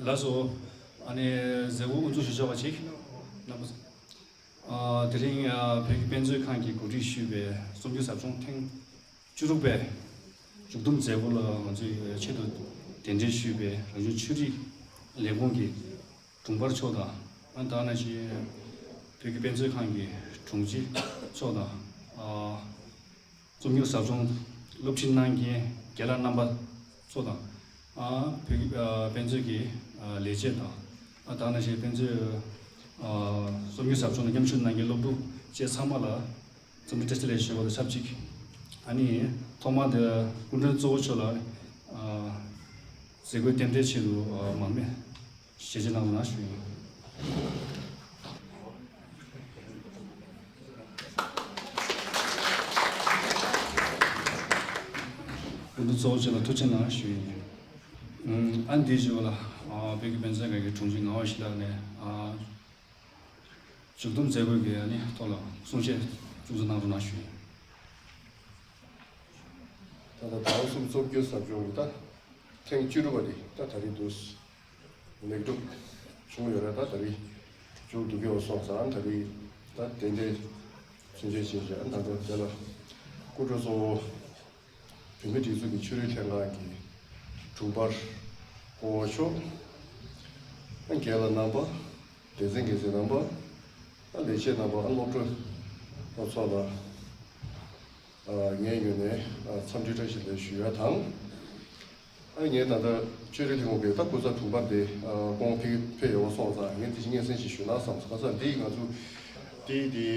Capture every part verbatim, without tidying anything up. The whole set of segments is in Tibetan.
ལགས་སོ། ཨ་ནི་མཛད་སྒོ་དབུ་འཛུགས་ཞུ་ཆོག་པ་ཅིག་རྣམ་པ་ཚོ། ཨ་དེ་རིང་ཨ་བོད་ཀྱི་དཔེ་མཛོད་ཁང་གིས་གོ་སྒྲིག་ཞུས་པའི་རྩོམ་སྒྱུར་ཟབ་སྦྱོང་ཐེངས་བཅུ་དྲུག་པའི་མཇུག་བསྡོམས་མཛད་སྒོ་ལ་ང་ཚོས་ཆེད་དུ་གདན་འདྲེན་ཞུས་པའི་རང་བྱུང་ཆོས་རིག་ལས་ཁུངས་ཀྱི་དྲུང་འཕར་མཆོག་དང་། ཨ་ད་ནང་བཞིན་བོད་ཀྱི་དཔེ་མཛོད་ཁང་གི་དྲུང་ཆེ་མཆོག་དང་། ཨ་རྩོམ་སྒྱུར་ཟབ་སྦྱོང་སློབ་ཁྲིད་གནང་མཁན་རྒན་ལགས་རྣམ་པ་ཚོ་དང་། ཨ་བོད་ཀྱི་ཨ་དཔེ་མཛོད་ཀྱི་ཨ་ལས་བྱེད་དང་། ཨ་ད་ནང་བཞིན་དཔེ་མཛོད་ཨ་རྩོམ་སྒྱུར་ཟབ་སྦྱོང་ལ་མཉམ་ཞུགས་གནང་མཁན་སློབ་ཕྲུག་བཅས་ཚང་མ་ལ་འཚམས་འདྲི་བཀྲ་ཤིས་བདེ་ལེགས་ཞུ་བ་དང་ཆབས་ཅིག་ཨ་ནི་ཐོག་མར་དེ་སྐུ་མགྲོན་གཙོ་བོ་མཆོག་ལ་ཨ་མཛད་སྒོའི་རྟེན་འབྲེལ་ཆེད་དུ་ཨ་མར་མེ་ཞལ་ཆད་གནང་རོགས་གནང་ཞུ་ཡིན། སྐུ་མགྲོན་གཙོ་བོ་མཆོག་ལ་ཐུགས་རྗེ་གནང་ཞུ་ཡིན། ཨ་འདིའི་རྗེས་ལ་ཨ་བོད་ཀྱི་དཔེ་མཛོད་ཁང་གི་དྲུང་ཆེ་ངག་དབང་ཞི་ལགས་ནས་ཨ་མཇུག་བསྡོམས་མཛད་སྒོའི་གི་ཨ་ནི་ཐོག་ལ་གསུང་བཤད་ཅུང་ཙམ་གནང་རོགས་གནང་ཞུ་ཡིན། ད་ལྟ་ཟླ་བ་གསུམ་རྩོམ་སྒྱུར་ཟབ་སྦྱོང་གི་ད་ཐེངས་བཅུ་དྲུག་པ་འདི་ད་ད་རེས་འདུག་ལེགས་གྲུབ་བྱུང་ཡོད་རེད། ད་ད་རེས་མཇུག་བསྡུ་གི་ཡོད་སོང་ཙང་ད་རེས་ད་དེ་འདྲའི་ཚུན་ཆད་ཕྱིན་བྱས་ད་ལྟ་དེ་ལ་སྐུ་མགྲོན་གཙོ་བོ་བོད་མིའི་སྒྲིག་འཛུགས་ཀྱི་ཆོས་རིག་ལྷན་ཁང་གི་དྲུང་འཕར་སྐུ་ངོ་མཆོག་རྒན་ལགས་རྣམ་པ། སྡེ་ཚན་འགན་འཛིན་རྣམ་པ། ལས་བྱེད་རྣམ་པ། སློབ་ཕྲུག་ཚོ་ལ་ངའི་ངོས་ནས་འཚམས་འདྲི་བཀྲ་ཤིས་བདེ་ལེགས་ཞུ་ཡ་དང་། ཨ་ངས་ད་ལྟ་ཆོས་རིག་ལས་ཁུངས་ཀྱི་ད་སྐུ་ཚབ་དྲུང་འཕར་དེ་སྐུ་ངོ་ཕེབས་ཕེབས་ཡོད་པ་སོང་ཙང་ངས་དེ་བཞིན་སྙན་སེང་ཞིག་ཞུ་ན་བསམ་སོང་། ཁ་སང་འདི་ང་ཚོ་འདི་འདི་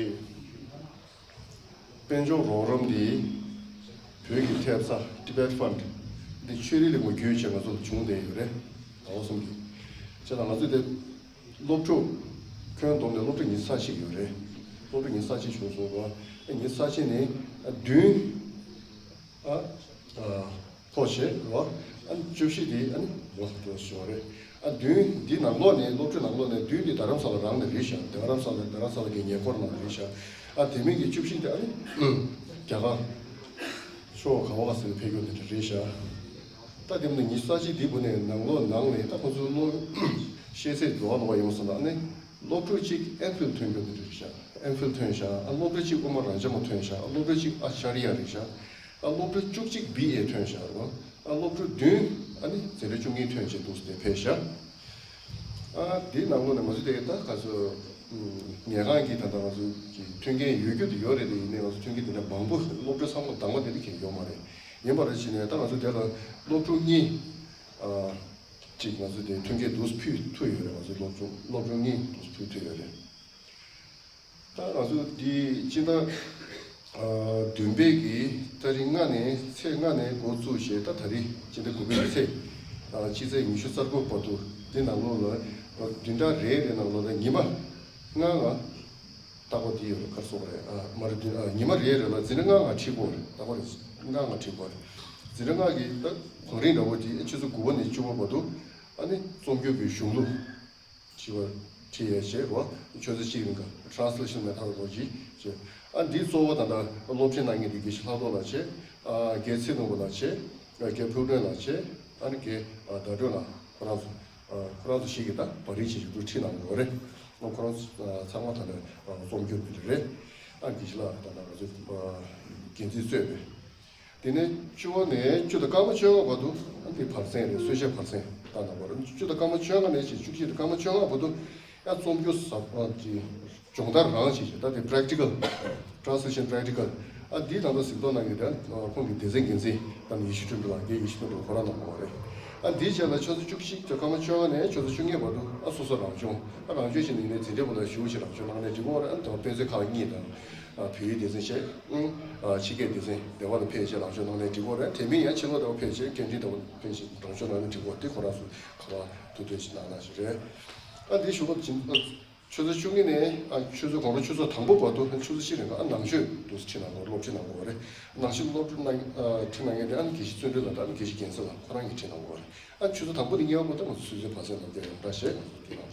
དཔལ་འབྱོར་རོགས་རམ་འདི་བོད་ཀྱི་ཐེབས་རྩ་Tibet Fund འདི་ཆོས་རིག་ལས་ཁུངས་བརྒྱུད་བྱས་ང་ཚོ་ལ་བྱུང་བསྡད་ཡོད་རེད། ཟླ་བ་གསུམ་གྱི་ཆེད་ལ་ང་ཚོ་དེ་སློབ་ཕྲུག་ཁྱོན་བསྡོམས་ནས་སློབ་ཕྲུག་ཉི་ཤུ་རྩ་གཅིག་ཡོད་རེད། སློབ་ཕྲུག་ཉི་ཤུ་རྩ་གཅིག་བྱུང་སོང་བ། ཉི་ཤུ་རྩ་གཅིག་ནས་བདུན་ཨ་ཨ་ཕོག་བྱས་རོ། ཨ་ནི་བཅུ་བཞི་དེ་ཨ་ནི་ལོག་འགྲོ་བྱུང་བ་རེད། ཨ་བདུན་འདི་ནང་ལོགས་ནས་སློབ་ཕྲུག་ནང་ལོགས་ནས་བདུན་འདི་རྡ་རམ་ས་ལ་རང་ནས་རེད་ཤག་རྡ་རམ་ས་ལ་རྡ་རམ་ས་ལ་གི་ཉེ་འཁོར་ནང་རེད་ཤག་ཨ་དེ་མིན་གྱི་བཅུ་བཞི་འདི་ཨ་ནི་རྒྱ་གར་ཕྱོགས་ག་བ་ག་ཟེར་ཕེབས་ཡོད་འདི་རེད་ཤག་ད་དེ་མིན་ཉི་ཤུ་རྩ་གཅིག་འདི་བུ་ནས་ནང་ལོགས་ནང་ནས་ད་ཁོ་ཚོའི་སློབ་ཤེས་ཚད་འགྲོ་བ་ལོག་ཡོང་སོང་ན་ཨ་ནི་སློབ་ཕྲུག་གཅིག་ཨེམ་ཕིལ་ཐོན་རྒྱུ་འདི་རེད་ཤག་ཨེམ་ཕིལ་ཐོན་ཤག་ཨ་སློབ་ཕྲུག་གཅིག་དབུ་མ་རང་འཇགས་མ་ཐོན་ཤག་ཨ་སློབ་ཕྲུག་གཅིག་ཨ་ཤ་རི་ཡ་རེད་ཤག་ཨ་སློབ་ཕྲུག་བཅུ་གཅིག་བི་ཨེ་ཐོན་ཤག་རོ། ཨ་སློབ་ཕྲུག་བདུན་ཨ་ནི་འཛིན་གྲྭ་བཅུ་གཉིས་ཐོན་བྱས་འདུག་སྟེ་ཕེབས་ཤག་ཨ་དེའི་ནང་ལོགས་ནས་ང་ཚོ་དེ་ད་ག་ཚོད་ཉལ་ཁང་གི་ད་ལྟ་ང་ཚོ་གི་མཐུན་རྐྱེན་ཡོད་རྒྱུ་དེ་ཡོད་རེད། དེ་ཡིན་ནའི་ང་ཚོ་མཐུན་རྐྱེན་དེ་འདྲ་མང་པོ་སློབ་གྲྭ་ཚང་མ་འདང་བ་དེ་འདྲ་གང་ཡོད་མ་རེད། ཡིན་པ་རེད་བྱས་ནས་ད་ང་ཚོ་དེ་ལ་སློབ་ཕྲུག་གཉིས་ཨ་གཅིག་ང་ཚོ་དེ་མཐུན་རྐྱེན་འདུག་ཕུལ་ཐུབ་ཡོད་རེད། ང་ཚོ་སློབ་ཕྲུག་སློབ་ཕྲུག་གཉིས་འདུག་ཕུལ་ཐུབ་ཡོད་རེད། ད་ང་ཚོ་འདི་སྤྱི་ཟླ་ཨ་བདུན་པའི་གི་ཏ་རིག་ལྔ་ནས་ཚེས་ལྔ་ནས་འགོ་བཙུགས་བྱས་ད་ད་རེས་སྤྱི་ཟླ་དགུ་པའི་ཚེས་ཨ་ཕྱི་ཚེས་ཉི་ཤུ་རྩ་དགུ་བར་དུ་འདི་ནང་ལོགས་ལ་བདུན་ཕྲག་རེ་རེ་ནང་ལོགས་ལ་ཉི་མ་ལྔ་ལྔ་རྟག་པར་འདི་ཡོད་རེད། ག་རེ་ཟེར་དགོས་རེད། ཨ་མ་རེད། འདི་ཨ་ཉི་མ་རེ་རེ་ལ་འཛིན་གྲྭ་ལྔ་ལྔ་ཁྲིད་དགོས་རེད། རྟག་པར་ལྔ་ལྔ་ཁྲིད་དགོས་རེད། འཛིན་གྲྭ་ལྔ་གི་ད་གོང་རིམ་འདྲ་བོ་འདི་ཨ་ཆུ་ཚོད་དགུ་པ་ནས་བཅུ་པ་བར་དུ་ཨ་ནི་རྩོམ་སྒྱུར་གྱི་གཞུང་ལུགས་བྲིས་པ་བྲིས་ཡས་བྱས་རོ། ཆུ་ཚོད་གཅིག་རིང་ག་Translation Method ལོ་ཇི་བྱས། ཨ་འདི་གཙོ་བོ་ད་ལྟ་སློབ་ཁྲིད་གནང་མཁན་འདི་དགེ་བཤེས་ལྷག་རྡོར་ལགས་བྱས། ཨ་རྒན་ཚེ་ནོར་བུ་ལགས་བྱས། ཨ་རྒན་ཕུག་སྒྲོན་ལགས་བྱས། ཨ་ནི་རྒན་ཨ་ཟླ་སྒྲོན་ལགས་ཁོ་རང་ཚོ་ཨ་ཁོ་རང་ཚོ་ཞིག་གིས་ད་པར་རིས་བྱས་བྱས་འདུག་ཁྲིད་གནང་གི་ཡོད་རེད། ཨ་ཁོ་རང་ཚོ་ཨ་ཚང་མ་ད་ལྟ་ཨ་རྩོམ་སྒྱུར་མི་འདྲ་རེད། ཨ་དགེ་བཤེས་ལགས་ད་ལྟ་ང་ཚོ་ཨ་འགན་འཛིན་གཙོས་པའི། དེ་ནས་བཅུ་པ་ནས་བཅུ་དང་སྐར་མ་བཅོ་ལྔ་བར་དུ་ཨ་འདི་བར་གསེང་རེད། གསོལ་ཇའི་བར་གསེང་བཏང་གནང་བ་རེད། བཅུ་དང་སྐར་མ་བཅོ་ལྔ་ནས་བྱས་བཅུ་གཅིག་དང་སྐར་མ་བཅོ་ལྔ་བར་དུ་ཡང་རྩོམ་སྒྱུར་ཟབ་ཨ་ཀྱི་སྦྱོང་བརྡར་རང་བྱེད་ཀྱི་ད་དེ་Practical Translation Practical ཨ་འདི་ད་ལྟ་གཟིགས་རྟོག་གནང་གི་དེ་ཁོང་གི་སྡེ་ཚན་འགན་འཛིན་ད་ནི་ཡེ་ཤེས་སྒྲོན་འབྲུག་ལགས། རྒན་ཡེ་ཤེས་སྒྲོན་འབྲུག་ཁོ་རང་གནང་བ་རེད། ཨ་འདིའི་རྗེས་ལ་ཆུ་ཚོད་བཅུ་གཅིག་དང་སྐར་མ་བཅོ་ལྔ་ནས་ཆུ་ཚོད་བཅུ་གཉིས་བར་དུ་ཨ་སོ་སོ་རང་སྦྱོང་ཨ་རང་སྦྱོང་བྱས་ནས་ནི་འཛིན་གྲྭ་བ་ལ་ཞུ་བ་ཞིག་རང་སྦྱོང་གནང་ནས་འགྲིག་གི་རེད། ཨ་ནི་ད་དཔེ་མཛོད་ཁག་གཉིས་དང་། ཨ་བོད་ཡིག་སྡེ་ཚན་བྱས། ཨང་། ཨ་ཕྱི་སྐད་སྡེ་ཚན་དེ་བ་ལ་ཕེབས་བྱས་རང་སྦྱོང་གནང་ནས་འགྲིག་གོ་རེད། དེ་མིན་ཡང་ཕྱི་ལོགས་དེ་བ་ཕེབས་བྱས་སྐད་འཕྲིན་དེ་བ་ཕེབས་བྱས་རང་སྦྱོང་གནང་ནས་འགྲིག་གོ། དེ་ཁོ་རང་ཚོ་ག་བ་ཐུགས་འདོད་ཞིག་གནང་གནང་ཞིག་རེད། ཨ་འདི་ཞུ་སྐབས་ཅིག་ཨ་ཆུ་ཚོད་བཅུ་གཉིས་ནས་ཨ་ཆུ་ཚོད་དགོང་དྲོ་ཆུ་ཚོད་དང་པོ་བར་དུ་ཨ་ཆུ་ཚོད་བཞི་རིང་ལ་ཨ་ནང་ཆོས་འདུག་སེ་ཁྲིད་གནང་གོ། སློབ་ཁྲིད་གནང་གོ་རེད། ནང་ཆོས་སློབ་ཁྲིད་གནང་ཨ་ཁྲིད་གནང་མཁན་དེ་ཨ་ནི་དགེ་བཤེས་བརྩོན་འགྲུས་ལགས་དང་ཨ་ནི་དགེ་བཤེས་རྒྱལ་མཚན་ལགས་ཁོ་རང་གིས་ཁྲིད་གནང་གོ་རེད། ཨ་ཆུ་ཚོད་དང་པོ་ནས་གཉིས་པ་བར་དུ་ང་ཚོ་ཆུ་ཚོད་བར་གསེང་ལ་བསྡད་ཡོང་འདྲ་བྱས་ང་ཚོ་དེ་ལ།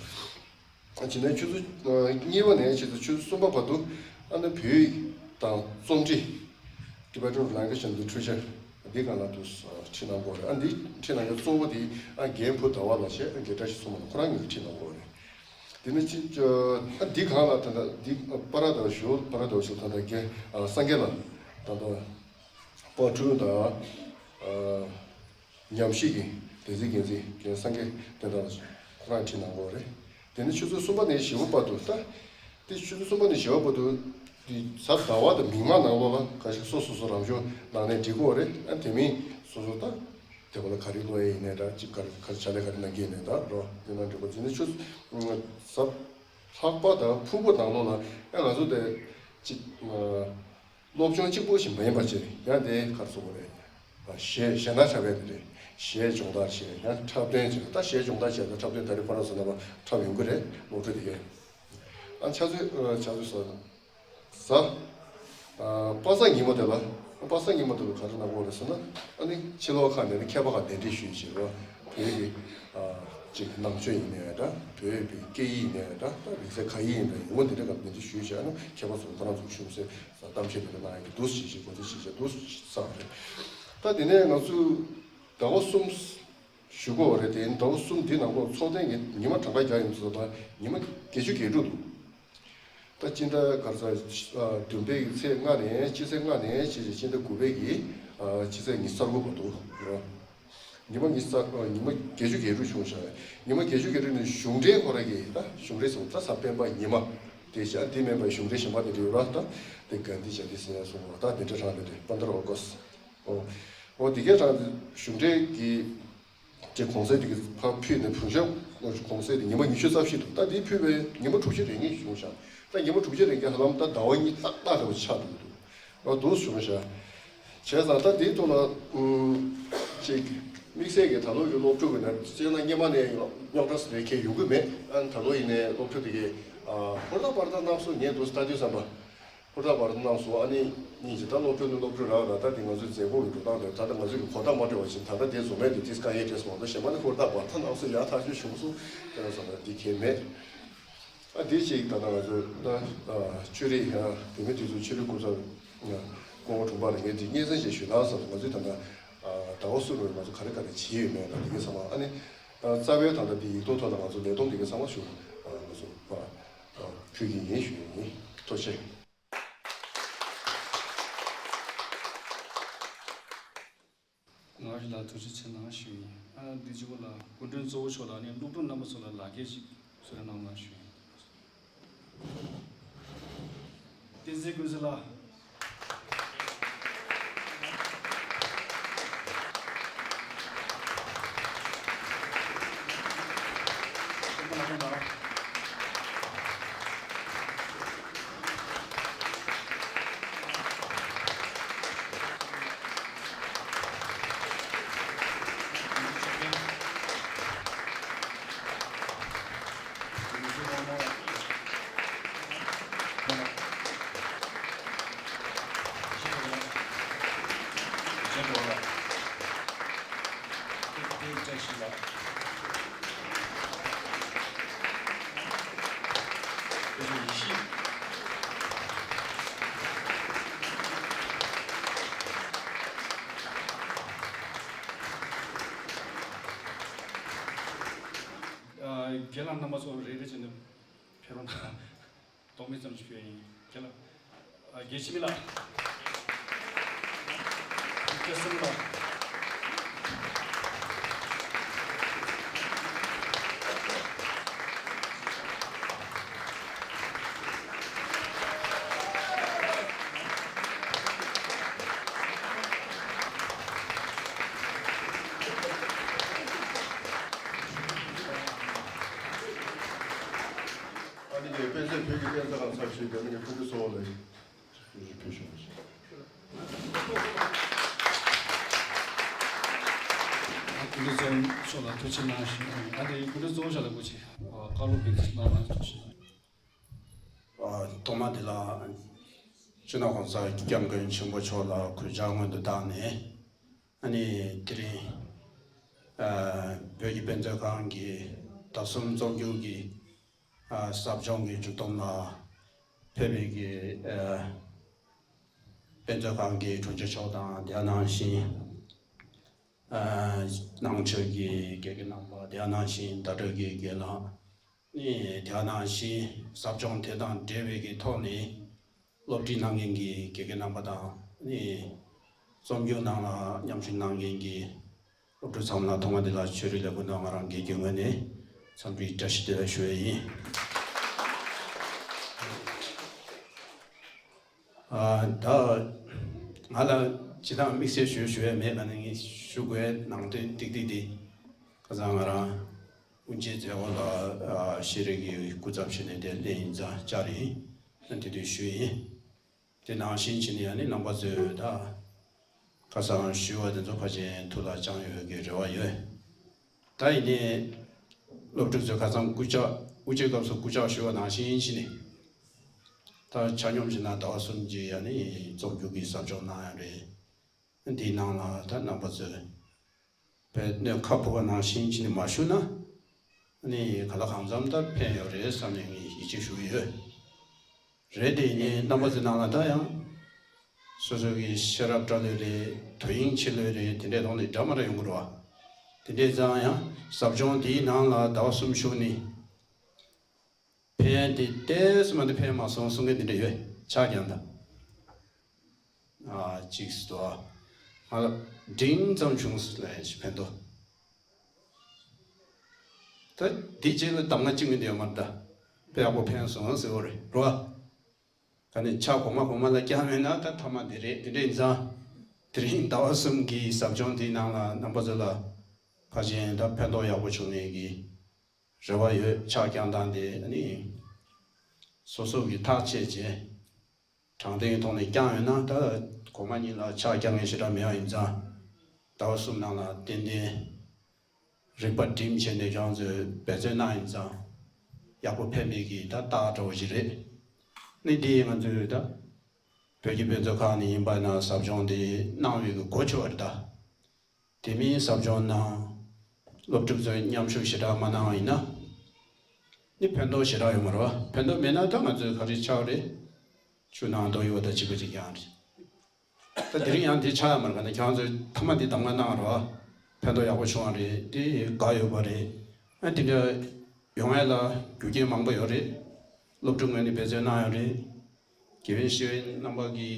ཨ་བྱས་ནས་ཆུ་ཚོད་ཨ་གཉིས་པ་ནས་བྱས་ཙང་ཆུ་ཚོད་གསུམ་པ་བར་དུ་ཨ་ནི་བོད་ཡིག་དང་རྩོམ་རིག Tibetan Language and Literature འདི་གང་ལ་དུ་ཁྲིད་གནང་དགོས་རེད། ཨ་འདི་ཁྲིད་གནང་ཡ་གཙོ་བོ་དེ་ཨ་རྒན་བུ་ཟླ་བ་ལགས་བྱས། ཨ་རྒན་བཀྲ་ཤིས་མཚོ་མོ་ལགས་ཁོ་རང་གཉིས་ཀྱིས་ཁྲིད་གནང་དགོས་རེད། དེ་ནས་ཅི་ཨ་འདི་གང་ལ་ད་ལྟ་འདི་པ་ར་ད་ཞུ་པ་ར་ད་ཞུ་ད་ལྟ་རྒན་ཨ་སངས་རྒྱས་ལགས་ད་ལྟ་པར་སྐྲུན་དང་ཨ་ཉམས་ཞིབ་ཀྱི་སྡེ་ཚན་འགན་འཛིན་རྒན་སངས་རྒྱས་བསྟན་དར་ལགས་ཁོ་རང་ཁྲིད་གནང་དགོས་རེད། དེ་ནས་ཆུ་ཚོད་གསུམ་པ་ནས་བཞི་པ་བར་དུ་ད། དེ་ཆུ་ཚོད་གསུམ་པ་ནས་བཞི་པ་བར་དུ་དེ་གཟའ་ཟླ་བ་དང་མིག་དམར་ནང་ལོགས་ལ་ག་ཞིག་སོ་སོ་སོ་རང་སྦྱོང་གནང་ནས་འགྲིག་གི་ཡོད་རེད། ཨ་དེ་མིན་སོ་སོ་ད་དེ་བ་ལ་ག་རེ་ཀློག་ཡས་ཡིན་ནའི་འདྲ། ཅིག་ག་རེ་ག་རེ་བྱ་ལས་ག་རེ་གནང་གི་ཡིན་ནའི་འདྲ་རོ། དེ་ནང་འགྲིག་གོ། དེ་ནས་ཆུ་གཟའ་ལྷག་པ་དང་ཕུར་བུ་ནང་ལོགས་ལ་ཨ་ང་ཚོ་དེ་ཅིག་སློབ་སྦྱོང་གཅིག་པོ་ཞིག་མ་ཡིན་པ་བྱས། ཡང་དེ་ག་རེ་ཟེར་དགོས་རེད། གཞས་གཞས་སྣ་འཁྲབ་ཡས་དེ་རེད། གཞས་སྦྱོང་བརྡར་བྱས། ཡང་འཁྲབ་སྟོན་བྱས། ད་གཞས་སྦྱོང་བརྡར་བྱས་ན་འཁྲབ་སྟོན་ད་རེས་ཁོ་རང་ཚོ་རྣམ་པ་འཁྲབ་ཡོང་གི་རེད། སློབ་ཕྲུག་དེ་གས། ཨ་ཆུ་ཚོད་ཨ་ཆུ་ཚོད་གཟའ་ཨ་པ་སངས་ཉིན་མོ་དེ་ལ། པ་སངས་ཉིན་མོ་དེ་ལ་ག་རེ་གནང་དགོས་རེད་ཟེར་ན། ཨ་ནི་ཕྱི་ལོགས་ཁག་ནས་ནི་མཁས་པ་ཁག་གདན་འདྲེན་ཞུས་བྱས་རོ། བོད་ཀྱི་ཨ་ཅིག་ནང་ཆོས་ཡིན་ནའི་འདྲ། བོད་པའི་སྐད་ཡིག་ཡིན་ནའི་འདྲ། ད་རིག་རྩལ་ག་ཡིག་ཡིན་ནའི་ཡོང་བ་འདི་འདྲ་ག་གདན་འདྲེན་ཞུས་བྱས། ཨ་ནི་མཁས་པ་ཚོ་ཁོ་རང་ཚོ་ཞུ་སའི་གཏམ་བཤད་དེ་འདྲ་གནང་ཡག་གི་འདུག་སེ་བྱས་བྱས་འགོ་འཛུགས་བྱས་བྱས་འདུག་སེ་བསམ་རེད། ད་དེ་ནས་ང་ཚོས་ཟླ་བ་གསུམ་ཞུ་དགོས་པ་རེད། དེ་ཟླ་བ་གསུམ་འདི་ནང་ལོགས་ཚོགས་ཐེངས་ཀྱི་ཉི་མ་གྲངས་ཀ་བརྒྱབ་ཡིན་ཙང་ད་ཉི་མ་བརྒྱད་ཅུ་གྱ་དྲུག་འདུག་ད་སྤྱི་ཟླ་ག་རེ་ཟེར་བདུན་པའི་གི་ཚེས་ལྔ་ནས། སྤྱི་ཚེས་ལྔ་ནས་བྱས་བྱས་སྤྱི་ཟླ་དགུ་པའི་གི་ཨ་སྤྱི་ཚེས་ཉི་ཤུ་རྩ་དགུ་བར་དུ་རེད། ཉི་མ་ཉི་ཤུ་རྩ་ཉི་མ་བརྒྱད་ཅུ་གྱ་དྲུག་བྱུང་ཤག་ཉི་མ་བརྒྱད་ཅུ་གྱ་དྲུག་ནས་གཞུང་འབྲེལ་ཁོ་རང་གི་ད་གཞུང་འབྲེལ་སོང་ད་གཟའ་སྤེན་པ་ཉི་མ་དེ་བཞག་དེ་མིན་པ་གཞུང་འབྲེལ་གཞན་པ་དེ་འདྲ་ཡོད་ར། ད་དེ་ག་འདི་བྱ་འདི་ཟེར་ཡ་སོང་བ། ད་དེ་འདྲ་རང་དེ་རེད། པ་འདྲ་ཨོ་གོས། ཨོ་ཨོ་དེ་གའི་རང་གཞུང་འབྲེལ་གྱི་ཅེས་གོང་གསལ་དེ་གའི་ཕར་ཕུལ་ནས་བུ་ཤ་གོང་གསལ་དེ་ཉི་མ་ཉི་ཤུ་རྩ་བཞི་འདུག་ད་དེ་ཕུལ་བའི་ཉི་མ་དྲུག་ཅུ་རེ་གཉིས་བྱུང་ཤག་ད་ཉི་མ་དྲུག་ཅུ་རེ་གཉིས་ཧ་ལམ་ད་ཟླ་བ་གཉིས་ཏག་ཏག་རེ་བ་ཆགས་འདུག་འདུག་ཨོ་འདུག་བྱུང་ཤག་བྱས་ཙང་ད་དེའི་ཐོག་ལ་ཨུམ་ཅིག་དམིགས་བསལ་གྱི་ད་ལོ་གི་སློབ་ཕྲུག་གི་ནང་སྤྱིར་ན་སྔོན་མ་ནས་རྙོག་དྲ་ཟེར་མཁན་ཡོང་གི་མེད། ཨ་ད་ལོ་ཡིན་ནའི་སློབ་ཕྲུག་དེ་གའི་ཨ་ཧུར་ཐག་པར་ཐག་གནང་སོང་། ངས་འདུག་ལྟ་དུས་ཙམ་པ། ཧུར་ཐག་པར་གནང་སོང་། ཨ་ནི་སྙིང་རྗེ། ད་སློབ་ཕྲུག་ནི་སློབ་ཕྲུག་རང་རང་། ད་དེ་ང་ཚོའི་མཛད་སྒོ་གི་འགྲོ་སྟངས་དེ་ད་ལྟ་ང་ཚོ་གི་གོ་བརྡ་མ་སྤྲད་པ་བཞིན་ད་ལྟ་དེ་བཟོ་མེད་དེ་དེས་གང་ཡས་སྤྲད་སོང་། ད་གཞན་པ་ནི་ཧུར་ཐག་པར་ཐག་གནང་སོང་། ཡག་ཐག་ཆོད་བྱུང་སོང་། དེ་ཡང་བསམ་ན་འདི་གལ་མེད། ཨ་དེ་ཅིག་ད་ལྟ་ང་ཚོ་ད་ཨ་ཆོས་རིག་ཡང་བོད་མི་དེ་ཚོ་ཆོས་རིག་སྐུ་ཚབ་སྐུ་ངོ་དྲུང་འཕར་ལགས་ངས་དེ་སྙན་སེང་ཞིག་ཞུས་དང་བསམ། ང་ཚོས་ད་ལྟ་ཨ་ཟླ་བ་གསུམ་རིང་ང་ཚོ་ག་རེ་ག་རེ་བྱས་ཡོད་མེད་ད་དེ་གའི་ཚང་མ། ཨ་ནི་ཨ་རྩ་བའི་ད་ལྟ་འདི་ཡིག་ཐོག་ཐོག་ལ་ང་ཚོ་ལས་བསྡོམས་དེ་གའི་ཚང་མ་ཞུ་ཨ་ང་ཚོ་ཨ་ཨ་ཕུལ་གྱི་ཡིན་ཞུ་ཡ་ཡིན། ཐུགས་རྗེ་ཆེ། ང་རང་ལ་ཐུགས་རྗེ་ཆེ་གནང་ཞུ་ཡིན། ཨ་འདི་གཅིག་པོ་ལ་སྐུ་མགྲོན་གཙོ་བོ་མཆོག་ལ་ནི་སློབ་ཕྲུག་རྣམ་པ་ཚོ་ལ་ལག་འཁྱེར་ཞིག་གསོལ་རས་གནང་གནང་ཞུ་ཡིན། བསྟན་འཛིན་ཀུན་གསལ་ལགས། རྒན་ལགས་རྣམ་པ་ཚོ་རེ་རེ་བྱས་ནས་ཕེབས་རོགས་གནང་། གཏོང་མི་ཙམ་ཞིག་ཕུལ་ཡིན། ཁྱེད་ལ། ཨ་དགེ་བཤེས་མི་ལགས། སྐྱ་སེང་ལགས། ཨ་ནི་ངས་དཔེ་ཆ་བོད་ཀྱི་དཔེ་ཆ་ཁང་ཚབ་ཞུས་པའི་ཨ་ནི་ངས་སྐུ་མགྲོན་གཙོ་བོ་ལ་སྐུ་མགྲོན་ཕུལ་ཞུ་བ་ཞིག་སྐུ་མགྲོན་གཙོ་བོ་མཆོག་ལ་ཐུགས་རྗེ་གནང་ཞུ། ཨ་ནི་སྐུ་མགྲོན་གཙོ་བོ་མཆོག་ལ་སྐུ་མཁྱེན། བཀའ་སློབ་ཕེབས་གནང་བར་ཐུགས་རྗེ་གནང་། ཐོག་མ་དེ་ལ་སྤྱི་ནོར་༸གོང་ས་༸སྐྱབས་མགོན་ཆེན་པོ་མཆོག་ལ་གུས་ཕྱག་སྔོན་དུ་བཏང་ནས། ཨ་ནི་དེ་རིང་ཨ་བོད་ཀྱི་དཔེ་མཛོད་ཁང་གི་ཟླ་གསུམ་རྩོམ་སྒྱུར་གྱི་ཨ་ཟབ་སྦྱོང་གི་མཇུག་སྡོམ་ལ་ཕེབས་པའི་གི་ཨ་དཔེ་མཛོད་ཁང་གི་དྲུང་ཆེ་མཆོག་དང་དེ་ནང་བཞིན་ ཨ། ནང་ཆོས་ཀྱི་དགེ་རྒན་རྣམ་པ། དེ་ནང་བཞིན་བརྡ་སྤྲོད་ཀྱི་རྒན་ལགས། ནི་དེ་ནང་བཞིན་ཟབ་སྦྱོང་དེ་དང་འབྲེལ་བའི་གི་ཐོག་ནས་སློབ་ཁྲིད་གནང་མཁན་གྱི་དགེ་རྒན་རྣམ་པ་དང་། ནི་རྩོམ་སྒྱུར་ནང་ལ་མཉམ་ཞུགས་གནང་མཁན་གྱི་སློབ་ཕྲུག་ཚང་མ་ལ་ཐོག་མ་དེ་ལ་ཆོས་རིག་ལས་ཁུངས་དང་ང་རང་སྒེར་གྱི་ངོས་ནས་འཚམས་འདྲིའི་བཀྲ་ཤིས་བདེ་ལེགས་ཞུ་ཡ་ཡིན། ཨ། ད་ང་ལ་ཇི་ལྟར་དམིགས་བསལ་ཞུ་ཞུ་ཡ་མེད་པ་ནི། ངས་ཞུ་དགོས་ནང་དོན་ཏིག་ཏིག་དེ། ཁ་སང་ང་རང་དབུ་འབྱེད་མཛད་སྒོ་ལ། ཨ། ཤེས་རིག་གི་སྐུ་ཚབ་བྱས་ནས་དེ་སླེབས་ཡིན་ཙང་བཅར་ཡིན། དེ་དུས་ཞུས་ཡིན། དེ་ནང་བཞིན་བྱས་ནས་ཡང་ནི་རྣམ་པ་ཚོས་ད་ཁ་སང་ཞུས་པ་དེ་ཚོ་ཕལ་ཆེར་ཐུགས་ལ་བཅངས་ཡོད་ཀྱི་རེ་བ་ཡོད། ད་ཡིན་ནའི་སློབ་ཕྲུག་ཚོས་ཁ་སང་སྐུ་ཕྱག་དབུ་འབྱེད་སྐབས་སུ་སྐུ་ཕྱག་ཞུས་པ་ནང་བཞིན་བྱས་ནས། ད་ཆ་སྙོམས་བྱས་ན་ཟླ་བ་གསུམ་གྱི་ཡང་ནི་རྩོམ་སྒྱུར་གྱི་ཟབ་སྦྱོང་གནང་ཡ་རེད། འདིའི་ནང་ལ་ད་རྣམ་པ་ཚོས་དཔེ་སྣོད་ཁ་ཕུ་བ་ནང་བཞིན་བྱས་ནས་མ་ཞུ་ན། ནི་ག་ལ་གང་འཚམ་ད་ཕན་ཡོད་རེད་བསམ་ནས་ངས་ཡིད་ཆེས་ཞུ་གི་ཡོད། རེད་དེ་ནི་རྣམ་པ་ཚོའི་ནང་ལ་ད་ཡང་སོ་སོ་གི་ཤེས་རབ་བཀྲ་ལོས་རེད། དོ་དབྱིངས་ཆེ་ལོས་རེད། དེ་འདྲའི་ཐོག་ནས་འདྲ་མ་འདྲ་ཡོང་གི་རེད་བ། དེ་འདྲའི་ཙང་ཡང་ཟབ་སྦྱོང་འདིའི་ནང་ལ་ཟླ་བ་གསུམ་ཞུགས་ནས། ཕན་དེ་ཏོག་ཙམ་མ་གཏོགས་ཕན་མ་སོང་གསུང་མཁན་དེ་འདྲ་ཡོད། ཆ་རྐྱང་དང་། ཨ། གཅིག་སུ་དོ། ང་ལ་འབྲིང་ཙམ་བྱུང་ལབ་ཡ་ཞིག་ཕན་ཐོགས། ད་འདི་རྗེས་ལ་གདམས་ངག་གཅིག་མིན་དེ་ཡོད་མ་རེད་ད། དཔེ་ཡག་པོ་ཕན་སོང་ཟེར་བ་རེད་རོ། ག་ནས་ཆ་གོང་མ་གོང་མ་ལ་བསྐྱངས་མེད་ན་ད་མཐའ་མ་འདི་རེད། དེ་འདྲ་ཡིན་ཙང་། དེ་རིང་ཟླ་བ་གསུམ་གྱི་ཟབ་སྦྱོང་འདིའི་ནང་ལ་རྣམ་པ་ཚོ་ལ་ཕལ་ཆེར་ད་ཕན་ཐོགས་ཡག་པོ་བྱུང་ངེས་ཀྱི་རེ་བ་ཡོད། ཆ་རྐྱང་སྟངས་དེ་ནི་སོ་སོ་གིས་ཐག་བཅད་བྱས། དྲང་བདེན་གྱི་ཐོག་ནས་བསྐྱངས་ཡོད་ན། ད་གོང་མ་གཉིས་ལ་ཆ་རྐྱང་ངེས་ཞེ་དྲག་མེད་པ་ཡིན་ཙང་། ཟླ་བ་གསུམ་ནང་ལ་ཏན་ཏན་རིག་པ་སྒྲིམ་བྱས་ནས་ཁྱེད་རང་ཚོས་འབད་བརྩོན་གནང་ཡིན་ཙང་། ཡག་པོ་ཕན་པའི་གི་ད་རྟགས་འདྲ་བོ་ཞིག་རེད། ནི་འདི་ང་ཚོས་ད་བོད་ཀྱི་དཔེ་མཛོད་ཁང་ནས་ཡིན་པ་ན་ཟབ་སྦྱོང་འདི་གནང་བའི་གི་གོ་ཆོད་པ་རེད་ད། དེ་མིན་ཟབ་སྦྱོང་ནང་སློབ་ཕྲུག་ཚོས་མཉམ་ཞུགས་ཞེ་དྲག་མ་གནང་བ་ཡིན་ན། ནི་ཕན་ཐོགས་ཞེ་དྲག་ཡོད་མ་རེད་བ། ཕན་ཐོགས་མེད་ན་ད་ང་ཚོས་ག་རེ་ཆགས་རེད། ཆུ་ནང་རྡོ་གཡུག་པ་དང་གཅིག་པ་གཅིག་རྐྱང་རེད། ད་དེ་རིང་ཡང་དེ་ཆགས་ཡ་མ་རེད། ག་ནས་ཁྱེད་རང་ཚོས་མཐའ་མ་འདི་གདམས་ངག་གནང་རོགས། ཕན་ཐོགས་ཡག་པོ་བྱུང་བ་རེད། དེ་དགའ་ཡོད་པ་རེད། ཨ། དེ་འདྲ་ཡོང་ཡ་ལ་རྒྱུ་རྐྱེན་མང་པོ་ཡོད་རེད། སློབ་ཕྲུག་ངོས་ནས་འབད་བརྩོན་གནང་ཡོད་རེད། དགེ་བའི་བཤེས་གཉེན་རྣམ་པ་གིས་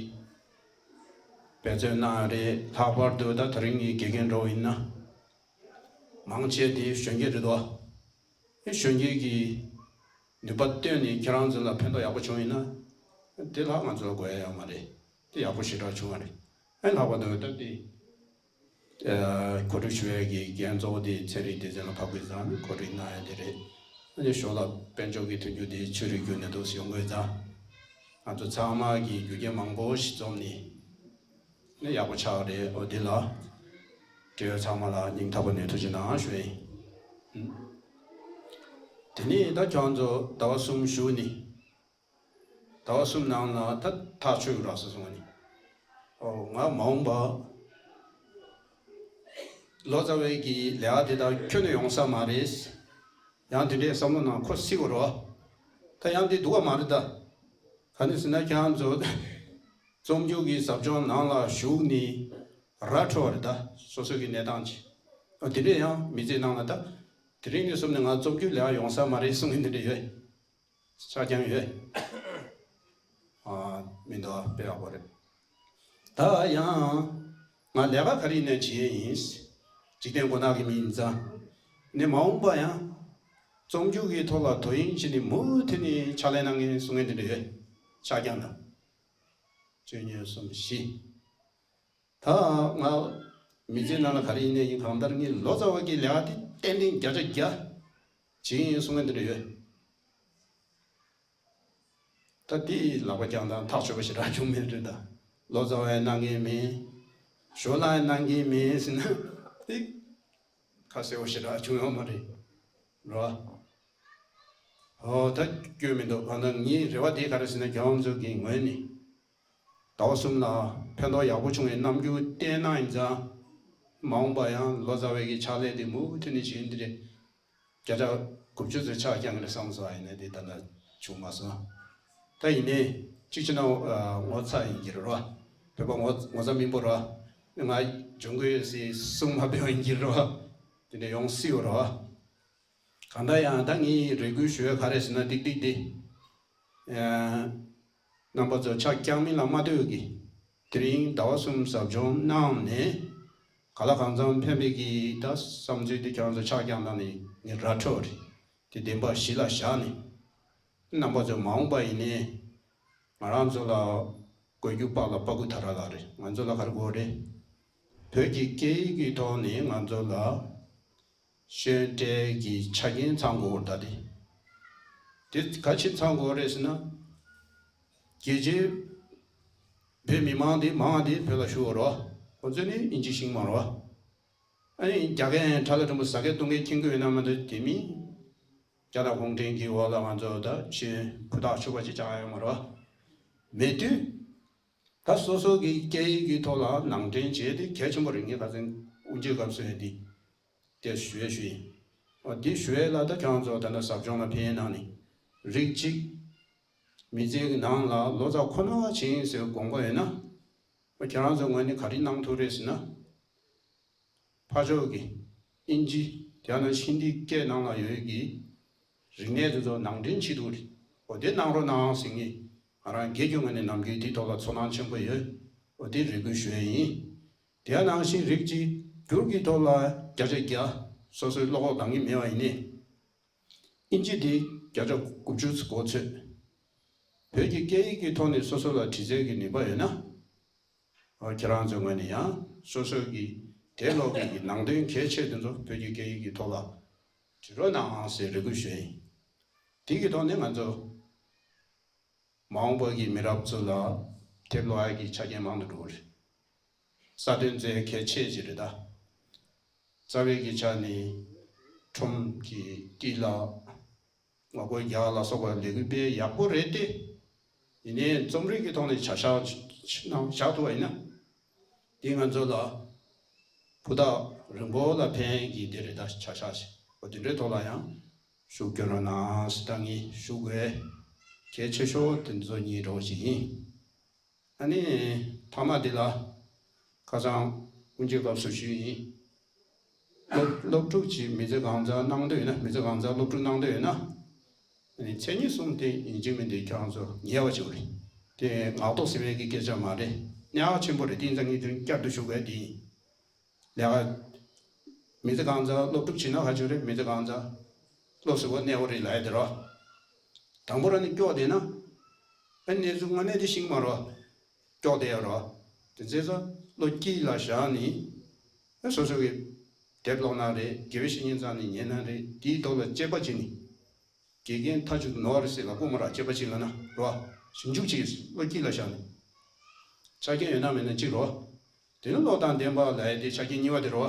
འབད་བརྩོན་གནང་ཡོད་རེད། ལྷག་པར་དུ་ད་དེ་རིང་གི་དགེ་རྒན་འདྲ་བོ་ཡིན་ན། མང་ཆེ་དེ་གཞོན་སྐྱེས་རེད་དོ། ཨེ། གཞོན་སྐྱེས་ཀྱི་ནུས་པ་བཏོན་ནས་ཁྱེད་རང་ཚོ་ལ་ཕན་ཐོགས་ཡག་པོ་བྱུང་ཡིན་ན། དེ་ལྷག་ང་ཚོ་ལ་དགོས་ཡ་ཡོད་མ་རེད། དེ་ཡག་པོ་ཞེ་དྲག་བྱུང་བ་རེད། ཨེ། ལྷག་པར་དུ་ད་དེ། ཨ། གོ་སྒྲིག་ཞུ་ཡ་གི་འགན་གཙོ་བོ་དེ་ཚན་རིག་སྡེ་ཚན་ལ་ཕབ་དགོས་ཙང་གོ་སྒྲིག་གནང་ཡ་དེ་རེད། ཨ་ནི་ཞོར་ལ་དཔལ་འབྱོར་གྱི་མཐུན་འགྱུར་དེ་ཆོས་རིག་བརྒྱུད་ནས་འདུག་སེ་ཡོང་དགོས་ཙང་། ང་ཚོ་ཚང་མ་གིས་རྒྱུ་རྐྱེན་མང་པོ་ཞིག་འཛོམས་ནས། ནི་ཡག་པོ་ཆགས་རེད། འོ་དེ་ལ་འབྲེལ་ཡོད་ཚང་མ་ལ་སྙིང་ཐག་པ་ནས་ཐུགས་རྗེ་གནང་ཞུ་ཡིན། དེ་ནས་ད་ཁྱོད་ཚོ་ཟླ་བ་གསུམ་བཞུགས་ནས། ཟླ་བ་གསུམ་ནང་ལ་ད་ཐག་ཆོད་ཀྱི་རག་སོང་ནི། ཨོ། ང་མ་འོངས་པ་ལོ་ཙཱ་བའི་གི་ལས་ཀ་དེ་དག་ཁྱོན་ནས་ཡོང་ས་མ་རེད། ཡང་དེ་འདྲའི་བསམ་བློ་ནང་འཁོར་སྲིད་དགོས་རེད་བ། ད་ཡང་དེ་འདུག་ག་མ་རེད་ད། ག་ནས་ཟེར་ན་ཁྱེད་རང་ཚོ་རྩོམ་སྒྱུར་གྱི་ཟབ་སྦྱོང་ནང་ལ་ཞུགས་ནས་ར་འཕྲོད་པ་རེད་ད། སོ་སོ་གི་གནས་སྟངས་ཀྱིས། ཨ། དེ་འདྲས་ཡང་མི་ཚེའི་ནང་ལ་ད་དེ་རིང་ནས་བཟུང་ནས་ང་རྩོམ་སྒྱུར་ལས་ཀ་ཡོང་ས་མ་རེད་གསུང་མཁན་དེ་འདྲས་ཡོད། ཆ་རྐྱང་ཡོད། ཨ། མི་འདུག་དཔེ་ཡག་པོ་རེད། ད་ཡང་ང་ལས་ཀ་ག་རེ་ཡིན་ནའི་བྱེད་ཡས་ཡིན། འཇིག་རྟེན་མགོ་ནག་གི་མི་ཡིན་ཙང་། ནི་མ་འོངས་པ་ཡང་རྩོམ་སྒྱུར་གྱི་ཐོག་ལ་དོ་དབྱིངས་བྱས་ནས་མུ་མཐུད་ནས་ཕྱག་ལས་གནང་མཁན་གསུང་མཁན་དེ་འདྲ་ཡོད། ཆ་རྐྱང་དང་། བཅུ་གཉིས་གསུམ་བཞི། ད་ང་མི་ཚེའི་ནང་ལ་ག་རེ་ཡིན་ནའི་ཡིན། གང་ལྟར་ངས་ལོ་ཙཱ་བ་གི་ལས་ཀ་དེ་ཏན་ཏན་བརྒྱ་ཆ་བརྒྱ་བྱེད་ཀྱི་ཡིན་གསུང་མཁན་དེ་འདྲ་ཡོད། ད་དེ་ལག་པ་བརྐྱངས་དང་ཐག་ཆོད་པ་ཞེ་དྲག་བྱུང་མེད་རེད་ད། ལོ་ཙཱ་བ་ཡང་གནང་གི་མིན། ཞོར་ལ་ཡང་གནང་གི་མིན་ཟེར་ན་དེ་ཁ་གསལ་པོ་ཞེ་དྲག་བྱུང་ཡོད་མ་རེད། རོ། ཨོ། ད་སྐྱོན་མི་འདུག་གང་ལྟར་ངའི་རེ་བ་དེ་ག་རེ་ཟེར་ན། ཁྱེད་རང་ཚོ་གི་ངོས་ནས་ཟླ་བ་གསུམ་ལ་ཕན་ཐོགས་ཡག་པོ་བྱུང་བའི་རྣམ་འགྱུར་བསྟན་གནང་ཡིན་ཙང་། མ་འོངས་པ་ཡང་ལོ་ཙཱ་བའི་གི་ཕྱག་ལས་དེ་མུ་མཐུད་ནས་བྱེད་ཡིན། དེ་རེད། བརྒྱ་ཆ་དགུ་བཅུ་ཚོད་ཆ་རྐྱང་རེད་བསམ་སོང་། ཡིན་ནའི་དེ་ད་ལྟ་བྱུང་མ་སོང་། ད་ཡིན་ནའི་གཅིག་བྱས་ན་ཨ་ངོ་ཚ་ཡིན་གྱི་རེད་རོ། བོད་པ་ངོ་ངོ་ཚ་མི་འབོར་རོ། ང་འབྱུང་དགོས་ཟེར་གསུང་མ་ཕོད་པ་ཡིན་གྱི་རེད་བ། དེ་འདྲ་ཡོང་སྲིད་པ་རེད་བ། གང་ལྟར་ཡང་ད་ངས་རེ་སྐུལ་ཞུ་ཡ་ག་རེ་ཟེར་ན། ཏིག་ཏིག་དེ། ཨ། རྣམ་པ་ཚོ་ཕྱག་བརྐྱངས་མིན་ལ་མ་ལྟོས་ཀྱི། དེ་རིང་ཟླ་བ་གསུམ་ཟབ་སྦྱོང་གནང་ནས། ག་ལ་གང་འཚམ་ཕན་པའི་གི་ད་བསམ་ཚུལ་དེ་ཁྱེད་རང་ཚོ་ཕྱག་བརྐྱངས་གནང་ནས་ངས་ར་འཕྲོད་རེད། དེ་བདེན་པ་གཞི་ལ་བཞག་ནས། རྣམ་པ་ཚོ་མ་འོངས་པ་ཡིན་ནའི། ང་རང་ཚོ་ལ་དགོས་རྒྱུ་དཔག་ལ་པ་ཀུ་དྷ་ར་ལ་རེད། ང་ཚོ་ལ་ག་རེ་དགོས་རེད། བོད་ཀྱི་སྐད་ཡིག་གི་ཐོག་ནས་ང་ཚོ་ལ་ཤེས་ཡོན་གྱི་ཆ་རྐྱེན་ཚང་དགོས་རེད། ད་དེ་དེ་ག་ཕྱིར་ཚང་དགོས་རེད་ཟེར་ན། རྒྱལ་སྤྱིའི་བོད་མི་མང་དེ་མང་དེ་བོད་ལ་བཞུགས་ཡོད་རེད། ཁོང་ཚོ་ནི་དབྱིན་ཇི་ཤེས་ཀྱི་མ་རེད། ཨ་ནི་རྒྱ་སྐད་ཁྲ་ལ་འགྲོན་པོ་ཟ་སྐད་བཏུང་སྐད་མཁྱེན་གྱི་ཡོད་ན་མ་གཏོགས། དེ་མིན་རྒྱ་ནག་གུང་ཁྲན་གྱི་འོག་ལ་ང་ཚོ་ད་ཆེས་ཕུ་ཐག་ཆོད་པ་ཅིག་ཆགས་ཡོད་མ་རེད། མེད་དུས། ད་སོ་སོ་གི་སྐད་ཡིག་གི་ཐོག་ལ་ནང་འདྲེན་བྱས་ཏེ་གལ་ཆེན་པོ་རེད། ངས་ཁ་སང་དབུ་འབྱེད་སྐབས་སུ་ཡང་འདི་དེ་ཞུ་ཡས་ཞུ་ཡིན། འོ་འདི་ཞུ་ཡས་ལ་ད་ཁྱེད་རང་ཚོ་ད་ལྟ་ཟབ་སྦྱོང་ལ་ཕེབས་གནང་ནས་རིགས་གཅིག་མི་ཚེ་གི་ནང་ལ་ལོ་ཙཱ་ཁོ་ན་བྱེད་ཡིན་ཟེར་དགོངས་པ་ཡོད་ན། འོ་ཁྱེད་རང་ཚོ་ངོས་ནས་ག་རེ་གནང་ཐུབ་རེད་ཟེར་ན། ཕར་ཕྱོགས་ཀྱི་དབྱིན་ཇི། དེ་ཡང་ན་ཧིན་དི་སྐད་ནང་ལ་ཡོད་ཀྱི་རིག་གནས་དེ་ཚོ་ནང་འདྲེན་བྱེད་ཐུབ་རེད། འོ་དེ་གནང་རོགས་གནང་ཟེར་ངས་ང་རང་སྒེར་གྱི་ངོས་ནས་ནམ་རྒྱུན་དེའི་ཐོག་ལ་ཚོར་སྣང་ཆེན་པོ་ཡོད། འོ་དེ་རེ་སྐུལ་ཞུ་ཡས་ཡིན། དེ་ནང་བཞིན་རིགས་གཅིག་སྒྱུར་གྱི་ཐོག་ལ་བརྒྱ་ཆ་བརྒྱ་སོ་སོའི་བློ་ཁོག་འདང་གི་མེད་པ་ཡིན་ནའི། དབྱིན་ཇི་དེ་བརྒྱ་ཆ་དགུ་བཅུ་གོ་ཚོད། བོད་ཀྱི་སྐད་ཡིག་གི་ཐོག་ནས་སོ་སོ་ལ་བྲིས་རྩལ་གྱི་ནུས་པ་ཡོད་ན། ཨ། ཁྱེད་རང་ཚོའི་ངོས་ནས་ཡང་སོ་སོའི་གི་དེབ་ཀློག་མཁན་གྱི་ནང་དོན་གལ་ཆེ་དེ་ཚོ་བོད་ཀྱི་སྐད་ཡིག་གི་ཐོག་ལ་བྲིས་རོགས་གནང་ཟེར་རེ་སྐུལ་ཞུ་ཡིན། དེ་གི་ཐོག་ནས་ང་ཚོ་མ་འོངས་པ་གི་མི་རབས་ཚོ་ལ་དེབ་ཀློག་ཡག་གི་ཆ་རྐྱེན་མང་དུ་འགྲོ་གི་རེད། ས་དོན་རྩལ་གལ་ཆེ་ཅིག་རེད་ད། རྩ་བའི་གི་ཆ་ནས་ཁྲོམ་གྱི་ཏི་ལ། ངོ་རྒོལ་རྒྱག་ལ་སོགས་པ་ལས་འགུལ་སྤེལ་ཡག་པོ་རེད་དེ། ཡིན་ནའི་རྩོམ་རིག་གི་ཐོག་ནས་བྱ་གཞག་ཅིག་གནང་བཞག་ཐུབ་པ་ཡིན་ན། འདི་ང་ཚོ་ལ་ཕུ་ཐག་རིང་པོ་ལ་ཕན་གྱི་འདི་རེད་ད། བྱ་གཞག་ཅིག་འོ་དེ་འདྲའི་ཐོག་ལ་ཡང་ཤུགས་སྐྱོན་རོགས་གནང་ཟེར་ད་ངས་ཞུ་དགོས། གལ་ཆེ་ཤོས་དེ་ཚོ་གཉིས་འདྲ་བོ་ཞིག་ཡིན། ཨ་ནི་མཐའ་མ་འདི་ལ་ཁ་སང་དབུ་འབྱེད་སྐབས་སུ་ཞུས་ཡིན། སློབ་སློབ་ཕྲུག་ཅིག་མི་ཚེ་གང་ཚང་གནང་འདོད་ཡོད་ན། མི་ཚེ་གང་ཚང་སློབ་ཕྲུག་གནང་འདོད་ཡོད་ན། ཨ་ནི་མཚན་ཉིད་གསུམ་དེ་ཡིན་གཅིག་མིན་གཅིག་ཁྱེད་རང་ཚོ་ཉལ་བ་བྱེད་དགོས་རེད། དེ་ངག་ཐོག་ཟེར་བའི་གི་སྐད་ཆ་མ་རེད། གནད་འགག་ཆེན་པོ་རེད། དེ་ཡིན་ཙང་ངས་དོན་བསྐྱར་དུ་ཞུ་དགོས་དེ་ཡིན། ལས་ཀ། མི་ཚེ་གང་ཚང་སློབ་ཕྲུག་བྱེད་ན་ག་ཅིག་རེད། མི་ཚེ་གང་ཚང་བློ་གཟུ་བོ་གནས་པོ་རེད་ལབ་ཡ་དེ་རོ། དང་པོ་རང་ནས་སྐྱོ་བསྡད་ན། ཨ་གནས་ཚུལ་དངོས་གནས་དེ་ཤེས་ཀྱི་མ་རོ། སྐྱོ་བསྡད་ཡ་རོ། དེ་ཚེ་ས་བློ་སྐྱིད་ལ་བཞག་ནས། ཨ་སོ་སོ་གི་དེབ་ཀློག་ན་རེད། དགེ་བའི་བཤེས་གཉེན་རྩ་ནས་ཉན་ན་རེད། དེའི་ཐོག་ལ་དཔྱད་པ་བྱེད་ནས། དགེ་རྒན་མཐའ་གཅིག་ཏུ་ནོར་རེད་ཟེར་ལབ་དགོས་མ་རེད། དཔྱད་པ་བྱེད་ལབ་ན་རོ། ཞིབ་འཇུག་བྱེད། བློ་སྐྱིད་ལ་བཞག་ནས། ཆ་རྐྱེན་ཡོད་ན་མེད་ན་གཅིག་རོ། དེ་ནི་བློ་དང་ལྡན་པ་ལབ་ཡ་དེ་ཆ་རྐྱེན་གཉིས་པ་དེ་རོ།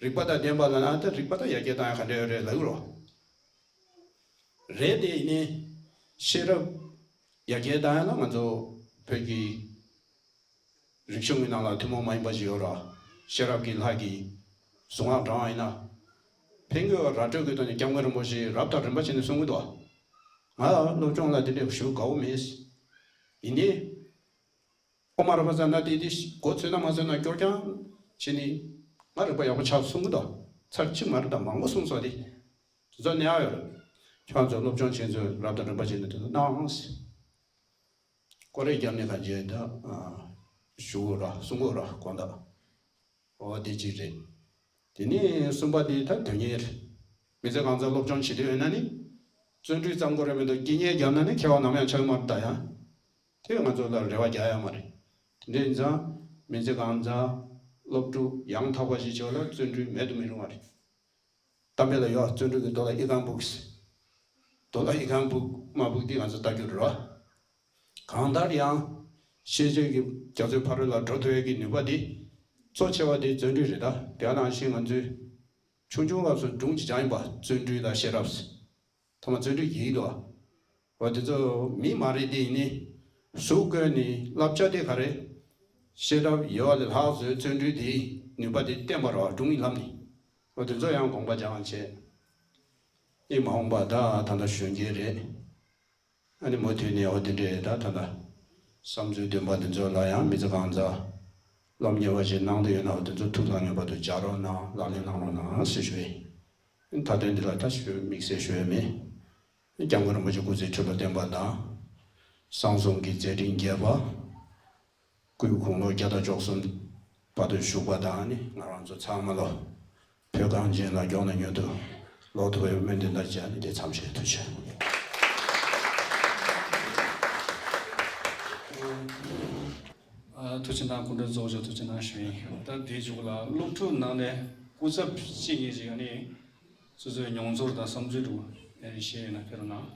རིག་པ་དང་ལྡན་པ་ལབ་ན་ད་རིག་པ་དང་ཡར་རྒྱས་བཏང་ཡ་ག་འདྲ་ཡོད་རེད་ལབ་ཀྱི་རོ། རེད་དེ་ཡིན་ནའི་ཤེས་རབ་ཡར་རྒྱས་བཏང་ཡ་ལ་ང་ཚོ་བོད་ཀྱི་རིག་གཞུང་གི་ནང་ལ་ཐུན་མོང་མ་ཡིན་པ་ཞིག་ཡོད་ར། ཤེས་རབ་ཀྱི་ལྷ་གི་གཟུངས་སྔགས་བགྲང་བ་ཡིན་ན། ཕན་གྱི་ར་སྤྲོད་ཀྱི་ཐོག་ནས་སྐྱབས་མགོན་རིན་པོ་ཆེས་རབ་དང་རིམ་པ་བྱས་ནས་གསུང་གི་འདུག་ང་སློབ་སྦྱོང་ལ་དེ་འདྲ་ཞུ་དགའ་བོ་མེད། ཡིན་ནའི། ཨོཾ་ཨ་ར་པ་ཙ་ན་དེ་དེ་མགོ་ཚོས་ན་མ་ཚོས་ན་སྐྱོར་རྐྱང་བྱས་ནས་ང་རིག་པ་ཡག་པོ་ཆགས་གསུང་གི་འདུག་ཚར་གཅིག་མ་རེད་ད། མང་པོ་གསུངས་སོང་དེ། དེ་ཚོ་གནད་ཡོད་རེད། ཁྱོད་ཚོ་སློབ་སྦྱོང་བྱེད་ཚོས་རབ་དང་རིམ་པ་བྱས་ནས་དེ་ཚོ་གནང་ཟེར། སྐོར་ར་བརྒྱབ་ནས་གང་བྱས་ད། ཞུ་དགོས་ར་གསུང་དགོས་ར་དགོངས་དག་འོ་དེ་གཅིག་རེད། དེ་ནས་གསུམ་པ་དེ་ད་དོན་གཉེར། མི་ཚེ་གང་ཚང་སློབ་སྦྱོང་བྱེད་འདོད་ཡོད་ན་ནི། བརྩོན་འགྲུས་བརྩམ་དགོས་རེད་མི་འདུག་སྐྱིད་ཉལ་བརྒྱབ་ན་ནི་ཁྱད་པར་ནམ་ཡང་ཆགས་ཀྱི་མ་རེད་ད་ཡང་། དེ་ང་ཚོ་ལ་རེ་བ་རྒྱག་ཡ་མ་རེད། དེ་འདྲ་ཡིན་ཙང་མི་ཚེ་གང་ཚང་སློབ་ཕྲུག་ཡང་དག་པ་ཞིག་བྱེད་པ་ལ་བརྩོན་འགྲུས་མེད་དུ་མི་རུང་བ་རེད། གཏམ་དཔེ་ལ་ཡོད། བརྩོན་འགྲུས་ཀྱི་རྡོ་ལ་ཨི་ཁང་སྦུག་རྡོ་ལ་ཨི་ཁང་སྦུག་མ་སྦུག་དེ་ང་ཚོ་ལྟ་རྒྱུ་རེད་རོ། གང་ལྟར་ཡང་། ཤེས་བྱའི་གི་རྒྱ་མཚོའི་ཕ་རོལ་ལ་འགྲོ་ཐུབ་ཡས་ཀྱི་ནུས་པ་དེ། གཙོ་ཆེ་བ་དེ་བརྩོན་འགྲུས་རེད་ད། དེ་ནང་བཞིན་ང་ཚོས་ཆུང་ཆུང་སྐབས་སུ་སྒྲུང་ཅིག་སྦྱངས་ཡིན་པ། བརྩོན་འགྲུས་དང་ཤེས་རབ། ཐ་མ་བརྩོན་འགྲུས་ཀྱི་ཡིག་འདུག་འོ་དེ་ཚོ་མི་མ་རེད་དེ་ཡིན་ནི། གཟུགས་བཀོལ་ནི་བསླབ་བྱ་དེ་ག་རེ། ཤེས་རབ་ཡོད་པ་ལས་ལྷག་བཟོས་བརྩོན་འགྲུས་དེའི་ནུས་པ་དེ་བསྟན་པ་རེད་བ། སྒྲུང་ཡིན་ལབ་ནི། འོ་དེ་ཚོ་ཡང་དགོངས་པ་རྒྱག་གང་བྱས། ཨེ་མ་འོངས་པ་ད་ད་ལྟ་གཞོན་སྐྱེས་རེད། ཨ་ནི་མུ་མཐུད་ནས་འོ་དེ་འདྲས་ད་ད་ལྟ་བསམ་ཚུལ་འདོན་པ་དེ་ཚོ་ལ་ཡང་མི་ཚེ་གང་ཚང་ སློབ་གཉེར་བ་ཞིག་གནང་བསྡད་ཡོད་ན་དེ་ཚོ་ཐུགས་ལ་ངེས་པར་དུ་སྦྱར་རོགས་གནང་། ལག་ལེན་གནང་རོགས་གནང་ཟེར་ཞུ་ཡིན། མཐའ་དོན་འདི་ལ་ད་ཞུ་དམིགས་བསལ་ཞུ་ཡ་མེད། སྐྱབས་མགོན་རིན་པོ་ཆེ་སྐུ་ཚེ་ཁྲི་ལོ་བརྟན་པ་དང་། གསང་གསུམ་གྱི་མཛད་འཕྲིན་རྒྱས་པ། སྐུའི་དགུང་ལོ་བརྒྱ་དང་བཅུ་གསུམ་བར་དུ་བཞུགས་པ་དང་ནི། ང་རང་ཚོ་ཚང་མ་ལོ། བོད་གངས་ཅན་ལ་མགྱོགས་ན་མྱུར་དུ་ལོག་ཐུབ་པའི་སྨོན་འདུན་དང་བཅས་ནི་དེ་ཚམས་ཆེ། ཐུགས་རྗེ་ཆེ། ཨ། ཐུགས་རྗེ་གནང་། སྐུ་མགྲོན་གཙོ་བོ་མཆོག་ཐུགས་རྗེ་གནང་ཞུ་ཡིན། ད་དེའི་མཇུག་ལ་སློབ་ཕྲུག་ནང་ནས་སྐུ་ཚབ་གཅིག་གཉིས་ཅིག་ཨ་ནི་སོ་སོའི་མྱོང་ཚོར་དང་བསམ་ཚུལ་འདྲ་བོ་ཨ་ནི་བཤད་ཡོད་ན་ཕེབས་རོགས་གནང་།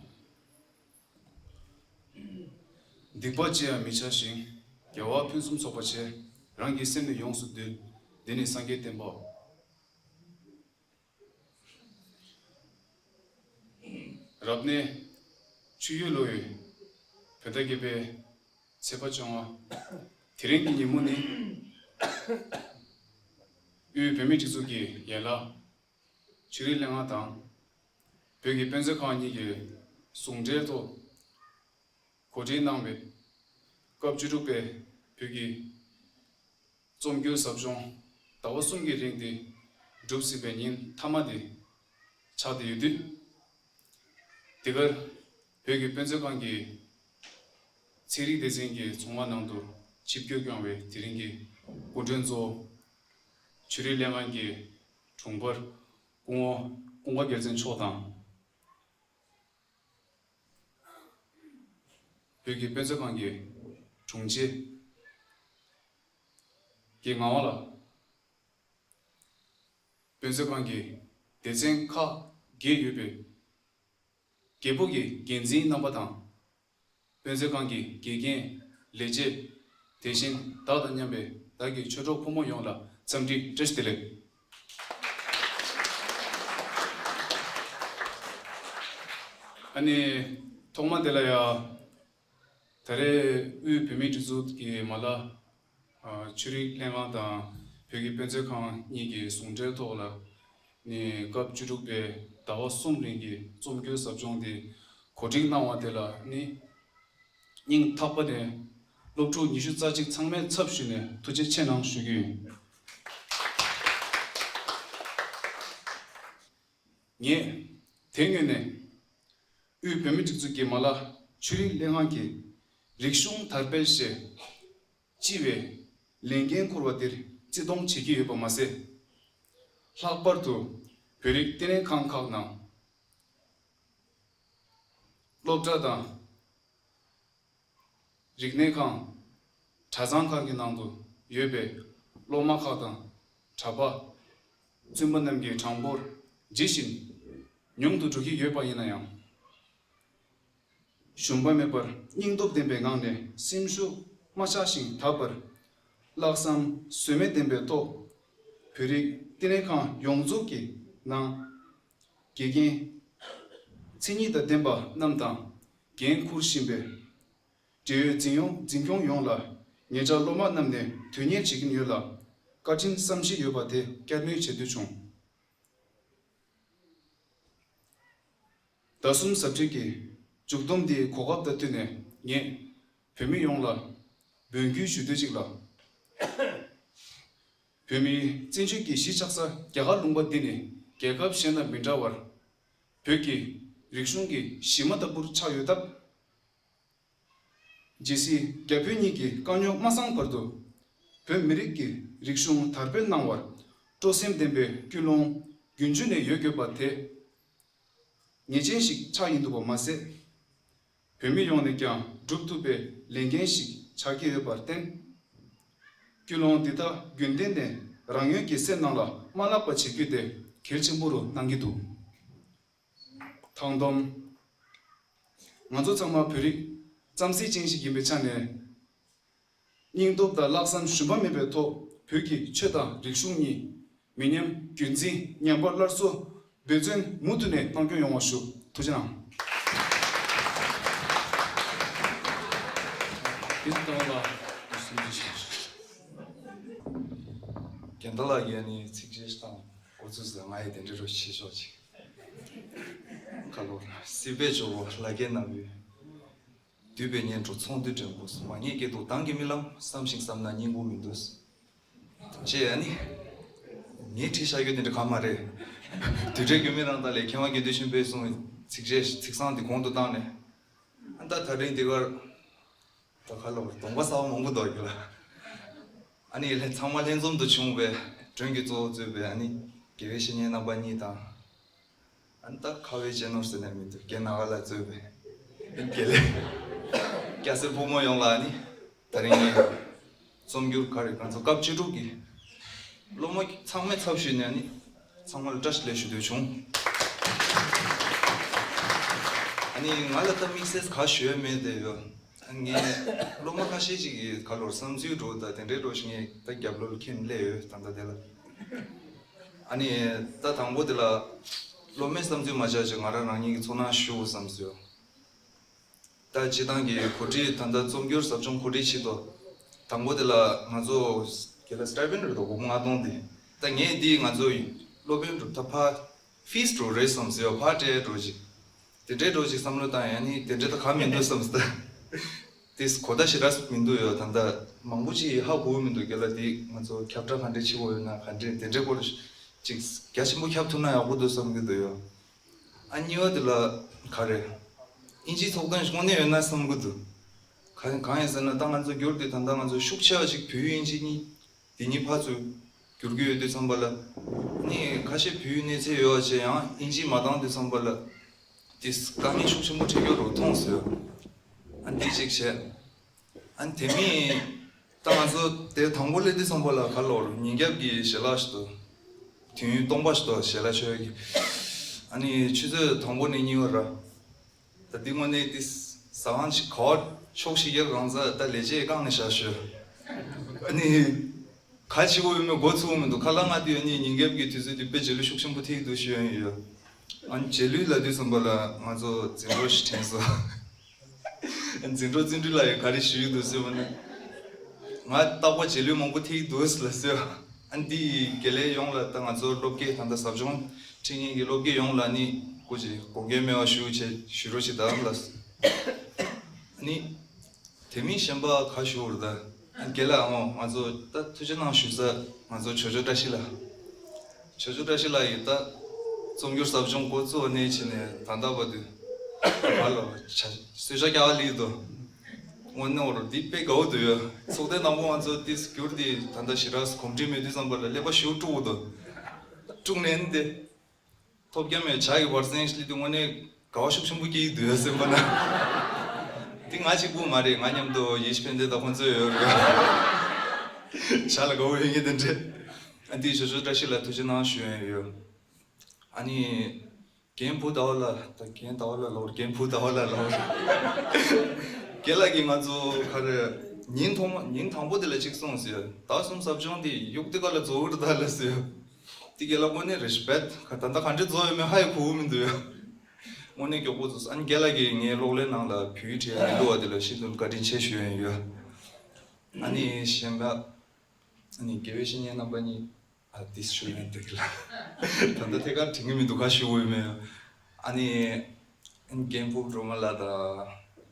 སྡིག་པ་ཅི་ཡང་མི་བྱ་ཞིང་། དགེ་བ་ཕུན་སུམ་ཚོགས་པར་བྱས། རང་གི་སེམས་ནི་ཡོངས་སུ་འདུལ། འདི་ནི་སངས་རྒྱས་བསྟན་པའོ། རབ་གནས་ཆུ་ཡོས་ལོ་ཡི་བོད་ཟླ་བརྒྱད་པའི་ཚེས་པ་བཅོ་ལྔ། དེ་རིང་གི་ཉིན་མོ་ནི་དབུས་བོད་མིའི་སྒྲིག་འཛུགས་ཀྱི་ཡན་ལག་ཆོས་རིག་ལྷན་ཁང་དང་བོད་ཀྱི་དཔེ་མཛོད་ཁང་གཉིས་ཀྱི་ཟུང་འབྲེལ་ཐོག་གོ་སྒྲིག་གནང་བའི་སྐབས་བཅུ་དྲུག་པའི་བོད་ཀྱི་རྩོམ་སྒྱུར་ཟབ་སྦྱོང་ཟླ་བ་གསུམ་གྱི་རིང་དེ་གྲུབ་ཟིན་པའི་ཉིན་མཐའ་མ་དེ་ཆགས་བསྡད་ཡོད་དུས། འདི་གར་བོད་ཀྱི་དཔེ་མཛོད་ཁང་གི་ཚན་རིག་སྡེ་ཚན་གྱི་ཚོགས་མང་ནང་དུ་ཆིབས་བསྒྱུར་བསྐྱངས་པའི་དེ་རིང་གི་སྐུ་མགྲོན་གཙོ་བོ་ཆོས་རིག་ལྷན་ཁང་གི་དྲུང་འཕར་སྐུ་ངོ་ཀུན་དགའ་རྒྱལ་མཚན་མཆོག་དང་། བོད་ཀྱི་དཔེ་མཛོད་ཁང་གི་དྲུང་ཆེ་གི་ངག་དབང་ལགས། དཔེ་མཛོད་ཁང་གི་སྡེ་ཚན་ཁག་བརྒྱད་ཡོད་པའི་བརྒྱད་པོ་གི་འགན་འཛིན་རྣམ་པ་དང་། དཔེ་མཛོད་ཁང་གི་དགེ་རྒན། ལས་བྱེད། དེ་བཞིན་བདག་དང་མཉམ་པའི་བདག་གི་ཆོས་གྲོགས་ཕོ་མོ་ཡོངས་ལ་འཚམས་འདྲི་བཀྲ་ཤིས་བདེ་ལེགས། ཨ་ནི། ཐོག་མ་དེ་ལ་ཡ། ད་རེས་དབུས་བོད་མིའི་སྒྲིག་འཛུགས་ཀྱི་མ་ལག་ཨ། ཆོས་རིག་ལྷན་ཁང་དང་བོད་ཀྱི་དཔེ་མཛོད་ཁང་གཉིས་ཀྱི་ཟུང་འབྲེལ་ཐོག་ལ་ནི་སྐབས་བཅུ་དྲུག་པའི་ཟླ་བ་གསུམ་རིང་གི་རྩོམ་སྒྱུར་ཟབ་སྦྱོང་དེ་གོ་སྒྲིག་གནང་བ་དེ་ལ་ནི་སྙིང་ཐག་པ་ནས་སློབ་ཕྲུག་ཉི་ཤུ་རྩ་གཅིག་ཚང་མའི་ཚབ་ཞུས་ནས་ཐུགས་རྗེ་ཆེ་གནང་ཞུ་རྒྱུ་ཡིན། ངས་དེ་སྔོན་ནས་དབུས་བོད་མིའི་སྒྲིག་འཛུགས་ཀྱི་མ་ལག་ཆོས་རིག་ལྷན་ཁང་གི་རིག་གཞུང་དར་སྤེལ་ཞེས་སྤྱི་བའི་ལས་འགན་འཁུར་བ་འདིར་བརྩི་མཐོང་བྱེད་ཀྱི་ཡོད་པ་མ་ཟད། ལྷག་པར་དུ་བོད་རིགས་བསྟི་གནས་ཁང་ཁག་ནང་སློབ་གྲྭ་དང་། རིག་གནས་ཁང་། གྲྭ་ཚང་ཁག་གི་ནང་དུ་ཡོད་པའི་སློབ་མ་ཁག་དང་གྲྭ་པ། བཙུན་པ་རྣམས་ཀྱི་གྲངས་འབོར་ཇི་བཞིན་ཉུང་དུ་འགྲོ་གི་ཡོད་པ་ཡིན་ན་ཡང་། ཞུམ་པ་མེད་པར་སྙིང་སྟོབས་ལྡན་པའི་ངང་ནས་སེམས་ཤུགས་མ་ཆག་ཞིང་དག་པར། ལྷག་བསམ་ཟོལ་མེད་ལྡན་པའི་ཐོག་བོད་རིགས་བསྟི་གནས་ཁང་ཡོངས་རྫོགས་ཀྱི་ནང་དགེ་རྒན་མཚན་ཉིད་དང་ལྡན་པ་རྣམས་དང་འགན་འཁུར་བཞིན་པའི་འབྲེལ་ཡོད་འཛིན་ཡོང་འཛིན་སྐྱོང་ཡོངས་ལ་ཉེ་ཆར་སློབ་མ་རྣམས་ནས་དོན་གཉེར་བྱེད་ཀྱིན་ཡོད་ལ། བཀའ་དྲིན་བསམ་ཤེས་ཡོད་པ་དེ་བསྐྱར་སྨོས་བྱེད་འདོད་བྱུང་། ཟླ་གསུམ་ཟབ་ཁྲིད་ཀྱི་མཇུག་བསྡོམས་འདིའི་གོ་སྐབས་དང་བསྟུན་ནས་ངས་བོད་མི་ཡོངས་ལ་འབོད་སྐུལ་ཞུ་འདོད་ཅིག་ལ། བོད་མིའི་བཙན་བྱོལ་གྱི་གཞིས་ཆགས་ས་རྒྱ་གར་ལུང་པ་འདི་ནི་རྒྱལ་ཁབ་གཞན་དང་མི་འདྲ་བར་བོད་ཀྱི་རིག་གཞུང་གི་གཞི་མ་ལྟ་བུར་ཆགས་ཡོད་སྟབས། ཇི་སྲིད་རྒྱ་བོད་གཉིས་ཀྱི་དཀའ་རྙོག་མ་སངས་བར་དུ་བོད་མི་རིགས་ཀྱི་རིག་གཞུང་དར་སྤེལ་གནང་བར་སྤྲོ་སེམས་ལྡན་པའི་ཀུན་སློང་རྒྱུན་འཇུག་ནས་ཡོད་དགོས་པ་དེ་ངེས་ཅན་ཞིག་ཆགས་ཡིན་འདུག་པ་མ་ཟད། བོད་མི་ཡོངས་ནས་ཀྱང་སྒྲུབ་ཐུབ་པའི་ལས་འགན་ཞིག་ཆགས་ཀྱི་ཡོད་པར་བརྟེན། ཀུན་སློང་འདི་དག་རྒྱུན་ལྡན་ནས་རང་ངོས་ཀྱི་སེམས་ནང་ལ་མ་བརླག་པ་བྱེད་རྒྱུ་དེ་གལ་ཆེན་པོ་རུ་སྣང་གི་འདུག། དང་སྡོམ། ང་ཚོ་ཚང་མ་བོད་རིགས་བསམ་སྲིད་ཅན་ཞིག་ཡིན་པའི་ཆ་ནས། སྙིང་སྟོབས་དང་ལྷག་བསམ་ཞུམ་པ་མེད་པའི་ཐོག་བོད་ཀྱི་ཆོས་དང་རིག་གཞུང་གཉིས་མི་ཉམས་རྒྱུན་འཛིན་ཉམས་པ་སླར་གསོ་འབད་བརྩོན་མུ་མཐུད་ནས་གནང་སྐྱོང་ཡོང་བ་ཞུ། ཐུགས་རྗེ་གནང་། རྒན་ཟླ་བ་ལགས་ཡ་ནི་ཚིགས་བཅད་བཏང་འགོ་ཚུགས་ཟེར། ང་ཡི་དེ་འདྲ་རུ་ཆེ་ཤོག་ཅིག། ཁ་ལོ་སྲིད་པའི་ཇོ་བོ་ལྷ་སྐལ་ནག་པོས། འདུས་པའི་གཉེན་གྲོགས་ཚོང་འདུས་འགྲན་པོ། མ་ངེས་སྐྱིད་སྡུག་མདང་གི་རྨི་ལམ། བསམ་ཞིང་བསམ་ན་སྙིང་པོ་མི་འདུག། ཅེས་ཨ་ནི། ངས་བྲིས་བཞག་རྒྱུ་དེ་འདྲ་གང་མ་རེད། དུས་དྲན་རྒྱུན་མི་རང་དག་ལས་མཁས་དབང་དགེ་འདུན་ཆོས་འཕེལ་གསུང་བའི་ཚིགས་བཅད་ཚིག་བཟང་དེ་གོང་དུ་བཏང་ནས། ཨ་ད་ད་རིང་འདི་གར་ད་ག་ལ་གདོང་པ་གསར་པ་མང་པོ་འདུག་གི་ལ། ཨ་ནི་ལྷན་ཚང་མ་ལྷན་འཛོམས་དུ་བྱུང་བའི་མགྲོན་གྱི་གཙོ་བོ་གཙོས་པའི་ཨ་ནི་དགེ་བའི་བཤེས་གཉེན་རྣམ་པ་གཉིས་དང་། ཨ་ནི་ད་ཁ་བའི་གཅེས་ནོར་ཟེར་ནས་མི་འདུག་རྒན་ནག་ལ་གཙོས་པའི་དགེ་ལས་སྐྱ་སེར་ཕོ་མོ་ཡོངས་ལ་ཨ་ནི་ད་རིང་ངའི་རྩོམ་སྒྱུར་ག་རེ་ང་ཚོ་སྐབས་བཅུ་དྲུག་གི་སློབ་མ་ཚང་མའི་ཚབ་ཞུས་ནས་ཨ་ནི་ཚང་མ་ལ་བཀྲ་ཤིས་བདེ་ལེགས་ཞུ་འདོད་བྱུང་། ཨ་ནི་ང་ལ་ད་དམིགས་བསལ་ག་ཞུ་ཡ་མེད་དེ་ཡོད། ངས་སློབ་མ་ཁ་ཤས་ཅིག་གིས་ག་ལོར་བསམ་ཚུལ་འགྲོ་ད་དེ་འདྲའི་འགྲོ་ཞིག་ངས་ད་རྒྱབ་ལོགས་ལ་ཁྱེར་སླེབས་ཡོད་ད་ལྟ་དེ་ལ། ཨ་ནི་ད་དང་པོ་དེ་ལ་སློབ་མའི་བསམ་ཚུལ་མ་བྱ་ཅིག་ང་རང་རང་ཉིད་ཀྱི་ཚོར་སྣང་ཞུ་བསམ་སོང་། ད་སྤྱི་བཏང་གི་གོ་སྒྲིག་ད་ལྟ་རྩོམ་སྒྱུར་ཟབ་སྦྱོང་གོ་སྒྲིག་བྱེད་དོ། དང་པོ་དེ་ལ་ང་ཚོ་ག་ལ་སི་ཊའི་པེན་ཌི་རེད་དོ་སྒོར་མོ་ལྔ་སྟོང་དེ། ད་ངས་འདི་ང་ཚོ་ཡི་སློབ་དཔོན་གྲུབ་མཐའ་ཕ་ཕིས་འགྲོ་རེད་བསམ་ཟེར་བ་ཕར་སྤྲད་འགྲོ་ཅིག་དེ་འདྲའི་འགྲོ་ཅིག་བསམ་བློ་བཏང་ཡང་ནི་དེ་འདྲའི་ད་ག་མི་འདུག་བསམ་སྟེ། དེས་གོ་བརྡ་ཞེ་དྲག་མི་འདུག་ཡོད་ད་ལྟ་མང་པོ་ཅིག་ཧ་གོ་མི་འདུག་རྒན་ལགས་འདི་ང་ཚོ་ཁྱབ་བསྒྲགས་ག་འདྲས་བྱེད་དགོས་ཡོད་ན་ག་འདྲས་དེ་འདྲའི་སྐོར་ཅིག་རྒྱ་ཆེན་པོ་ཁྱབ་ཐུབ་ན་ཡག་པོ་འདུག་བསམ་གྱི་འདུག་ཡོད། ཨ་གཉིས་པ་དེ་ལ་ག་རེ། ཨིན་ཇིའི་ཚོགས་ཐེངས་ཤིག་དངོས་གནས་ཡོད་ན་བསམ་གྱི་འདུག་གང་གང་ཡིན་ཟེར་ན་ད་ང་ཚོ་བསྒྱུར་དེ་ད་ལྟ་ང་ཚོ་ཤུགས་ཆེ་བ་ཞིག་བོད་ཡིག་ཨིན་ཇི་གཉིས་དེ་གཉིས་ཕར་ཚུར་བསྒྱུར་གྱི་ཡོད་དུས་ཙམ་པ་ལ། ནི་ཁ་ཤས་བོད་ཡིག་གནས་ཚད་ཡོད་པ་བྱས་ཡང་ཨིན་ཇི་མ་བཏང་དུས་ཙམ་པ་ལ། དེ་དཀའ་ངལ་ཤུགས་ཆེན་པོ་འཕྲད་ཀྱི་རུ་མཐོང་ཟེར། ཨ་འདི་གཅིག་བྱས། ཨ་ནི་དེ་མིན། ད་ང་ཚོ་དེ་དང་པོ་སླེབས་དུས་ཙམ་པ་ལ་ག་ལོར་ཉིན་རྒྱབ་ཀྱི་ཞལ་ལག་ཞིག་ཏུ། དུས་ཡུན་སྟོང་པ་ཞིག་ཏུ་ཞལ་ལག་མཆོད་ཀྱི། ཨ་ནི་ཆུ་ཚོད་དང་པོ་ནས་གཉིས་པ་ར། ད་འདི་དངོས་གནས་འདི་ཟ་ཁང་ཞིག་ག་ཕྱོགས་ཤིག་ཡར་གང་ཟ་ད་ལས་བྱེད་བཀང་ནས་བཞག་ཞོད། ཨ་ནི། ག་བྱེད་དགོས་ཡོད་མེད་མགོ་ཚོས་མི་འདུག་ཁ་ལག་མངགས་དུས་ཨ་ནི་ཉིན་རྒྱབ་ཀྱི་དུས་ཚོད་འདི་དཔེ་རྗེས་ལུས་ཤུགས་ཆེན་པོ་ཐེབས་འདུག་ཞུ་ཡ་ཡིན་ཡོད། ཨ་ནི་རྗེས་ལུས་ལབ་དུས་ཙམ་པ་ལ་ང་ཚོ་འཛིན་གྲོགས་ཤིག་དྲན་སོང་། འཛིན་གྲོགས་བརྩོན་འགྲུས་ལགས་ཡིས་ག་རེ་ཞུ་ཡི་འདུག་ཟེར་བ་ནི། ང་རྟག་པར་རྗེས་ལུས་མང་པོ་ཐེབས་འདུག་ལ་ཟེར། ཨ་ནི་འདི་ཡི་དགེ་ལས་ཡོངས་ལ་ད་ང་ཚོ་སློབ་དགེ་ད་ལྟ་ཟབ་སྦྱོང་ཁྲིད་མཁན་གྱི་སློབ་དགེ་ཡོངས་ལ་ནི་སྐུ་མཁྱེན་དགོངས་འགལ་མེད་པ་ཞུ་བྱེད་ཞུ་རོགས་བྱེད་དང་ལ། ཨ་ནི། དེ་མིན་གཞན་པ་ག་ཞུ་བར་ད། ཨ་ནི་དགེ་ལགས་ཨོ་ང་ཚོ་ད་ཐུགས་རྗེ་གནང་ཞུ་ས་ང་ཚོ་ཇོ་ཇོ་བཀྲ་ཤིས་ལགས། ཇོ་ཇོ་བཀྲ་ཤིས་ལགས་ཡིས་ད་རྩོམ་སྒྱུར་ཟབ་སྦྱོང་འགོ་བཙུགས་ནས་བྱས་ནས་ད་ལྟ་བར་དུ་ང་ལ་ཆ་གསོལ་ཇ་རྒྱག་ལི་དོ། དངོས་གནས་འོ་རོ་འདི་དཔེ་དགའ་བོ་འདུག་ཡ། ཚོགས་ཐེངས་དང་པོ་ང་ཚོ་ཏིས་སྒྱུར་འདི་ད་ལྟ་ཞེ་དྲག་གོམས་འདྲིས་མེད་དུས་ཙམ་པ་ལ་ཀླད་པ་ཞེ་པོ་དཀྲུགས་འདུག་དཀྲུགས་ནས་འདི། ཐོབ་རྒྱ་མེད་བྱ་གི་བར་སེང་ཞིག་ལི་དུས་དངོས་གནས་དགའ་བ་ཤུགས་ཆེན་པོ་སྐྱེ་གི་འདུག་ཡ་སེམས་པ་ན། འདི་ང་གཅིག་པུ་མ་རེད། ང་མཉམ་དུ་ཡེ་ཤེས་ཕན་བདེ་དང་ཁོང་ཚོ་ཡོད་རེད། བྱ་ལ་དགའ་བོ་ཡོད་ངེས་དེ་འདྲས། ཨ་འདི་ཞོ་ཞོ་བཀྲ་ཤིས་ལ་ཐུགས་རྗེ་གནང་ཞུ་ཡ་ཡོད། ཨ་ནི། རྒན་བུ་ཟླ་བ་ལ་ད་རྒན་ཟླ་བ་ལ་ལོར་རྒན་བུ་ཟླ་བ་ལ་ལོར། རྒན་ལགས་ཀྱིས་ང་ཚོ་ག་རེ། ཉིན་ཐོག་མ་ཉིན་དང་པོ་དེ་ལ་གཅིག་གསུངས་ཟེར། ཟླ་གསུམ་ཟབ་སྦྱོང་དེ་ཡུག་དེ་ག་ལ་རྫོགས་གི་རེད་ད་ལ་ཟེར། དེ་རྒན་ལགས་དངོས་གནས་རེ་སྤེག་ད་ལྟ་ག་འདྲས་རྫོགས་ཡོད་མེད་ཧ་ཡང་གོ་གི་མི་འདུག་ཡ། དངོས་གནས་མགྱོགས་པོ་རྫོགས་སོང་། ཨ་ནི་རྒན་ལགས་ཀྱིས་ངའི་གློག་ཀླད་ནང་ལ་བོད་ཡིག་བྲིས་ཡ་མི་འདུག་བ་དེ་ལ་ཤིན་ཏུ་བཀའ་དྲིན་ཆེ་ཞུ་ཡ་ཡོད། ཨ་ནི་གཞན་པ། ཨ་ནི་དགེ་བའི་བཤེས་གཉེན་རྣམ་པ་གཉིས། ཨ་ཏིས་ཞུ་ཡ་འདུག་ལ། ད་ལྟ་ཐད་ཀར་དྲན་གི་མི་འདུག་ག་ཞུ་འོས་མེད། ཨ་ནི། རྒན་ཕུབ་སྒྲོལ་མ་ལགས་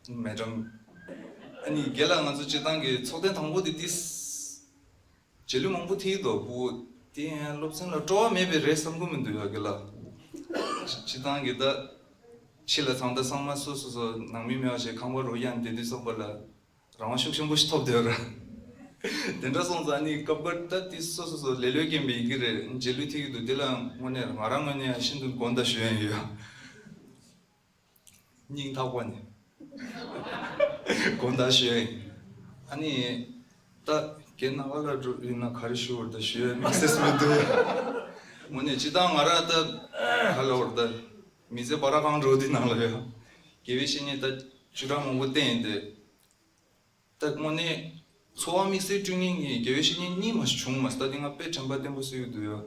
དང་། མེ་ཌམ། ཨ་ནི་རྒན་ལགས་ང་ཚོ་སྤྱིར་བཏང་གི་ཚོགས་ཐེངས་དང་པོ་དེ་ཏིས། རྗེས་ལུས་མང་པོ་ཐེབས་འདུག་བུ། དེ་ཡང་སློབ་ཚན་ལ་སྤྲོ་བ་མེད་པའི་རེད་བསམ་གི་མི་འདུག་ཡ་རྒན་ལགས། སྤྱིར་བཏང་གི་ད། ཕྱི་ལ་ཚང་ད་ཚང་མ་སོ་སོ་སོ་ནང་མི་མེད་པ་བྱས་ཁང་པ་རུ་ཡང་བསྡད་དུས་ཙམ་པ་ལ། རང་དབང་ཤུགས་ཆེན་པོ་ཞིག་ཐོབ་བསྡད་ཡོད་ར། དེ་འདྲ་སོང་ཙང་ནི་སྐབས་འགར་ད་དེ་སོ་སོ་སོ་ལེ་ལོའི་རྐྱེན་པས་ཡིན་གྱི་རེད། རྗེས་ལུས་ཐེབས་ཀྱི་འདུག་དེ་ལ་དངོས་གནས་ང་རང་ངོས་ནས་ཡང་ཤིན་ཏུ་དགོངས་དག་ཞུ་ཡ་ཡོད། སྙིང་ཐག་པ་ནས་དགོངས་དག་ཞུ་ཡ་ཡིན། ཨ་ནི་ད་རྒན་ནག་པ་ལ་འགྲོ་ཡིན་ན་ག་རེ་ཞུ་བར་ད་ཞུ་ཡ་མི་སེམས་མི་འདུག་དངོས་གནས་སྤྱིར་བཏང་ང་རང་ད་ག་ལ་བར་ད་མི་ཚེ་བར་གང་འགྲོ་དེ་ནང་ལ་ཡོད། དགེ་བའི་བཤེས་གཉེན་ད་བཅུ་ཕྲག་མང་པོ་བསྟེན་ཡིན་ཏེ། ད་དངོས་གནས་འཚོ་བ་དམིགས་བསལ་བསྐྲུན་མཁན་གྱི་དགེ་བའི་བཤེས་གཉེན་གཉིས་མ་ཞིག་བྱུང་མ་སོང་། ད་འདི་ང་དཔེ་དྲན་པ་བརྟན་པོ་བཟོས་ཡོད་འདུག་ཡ།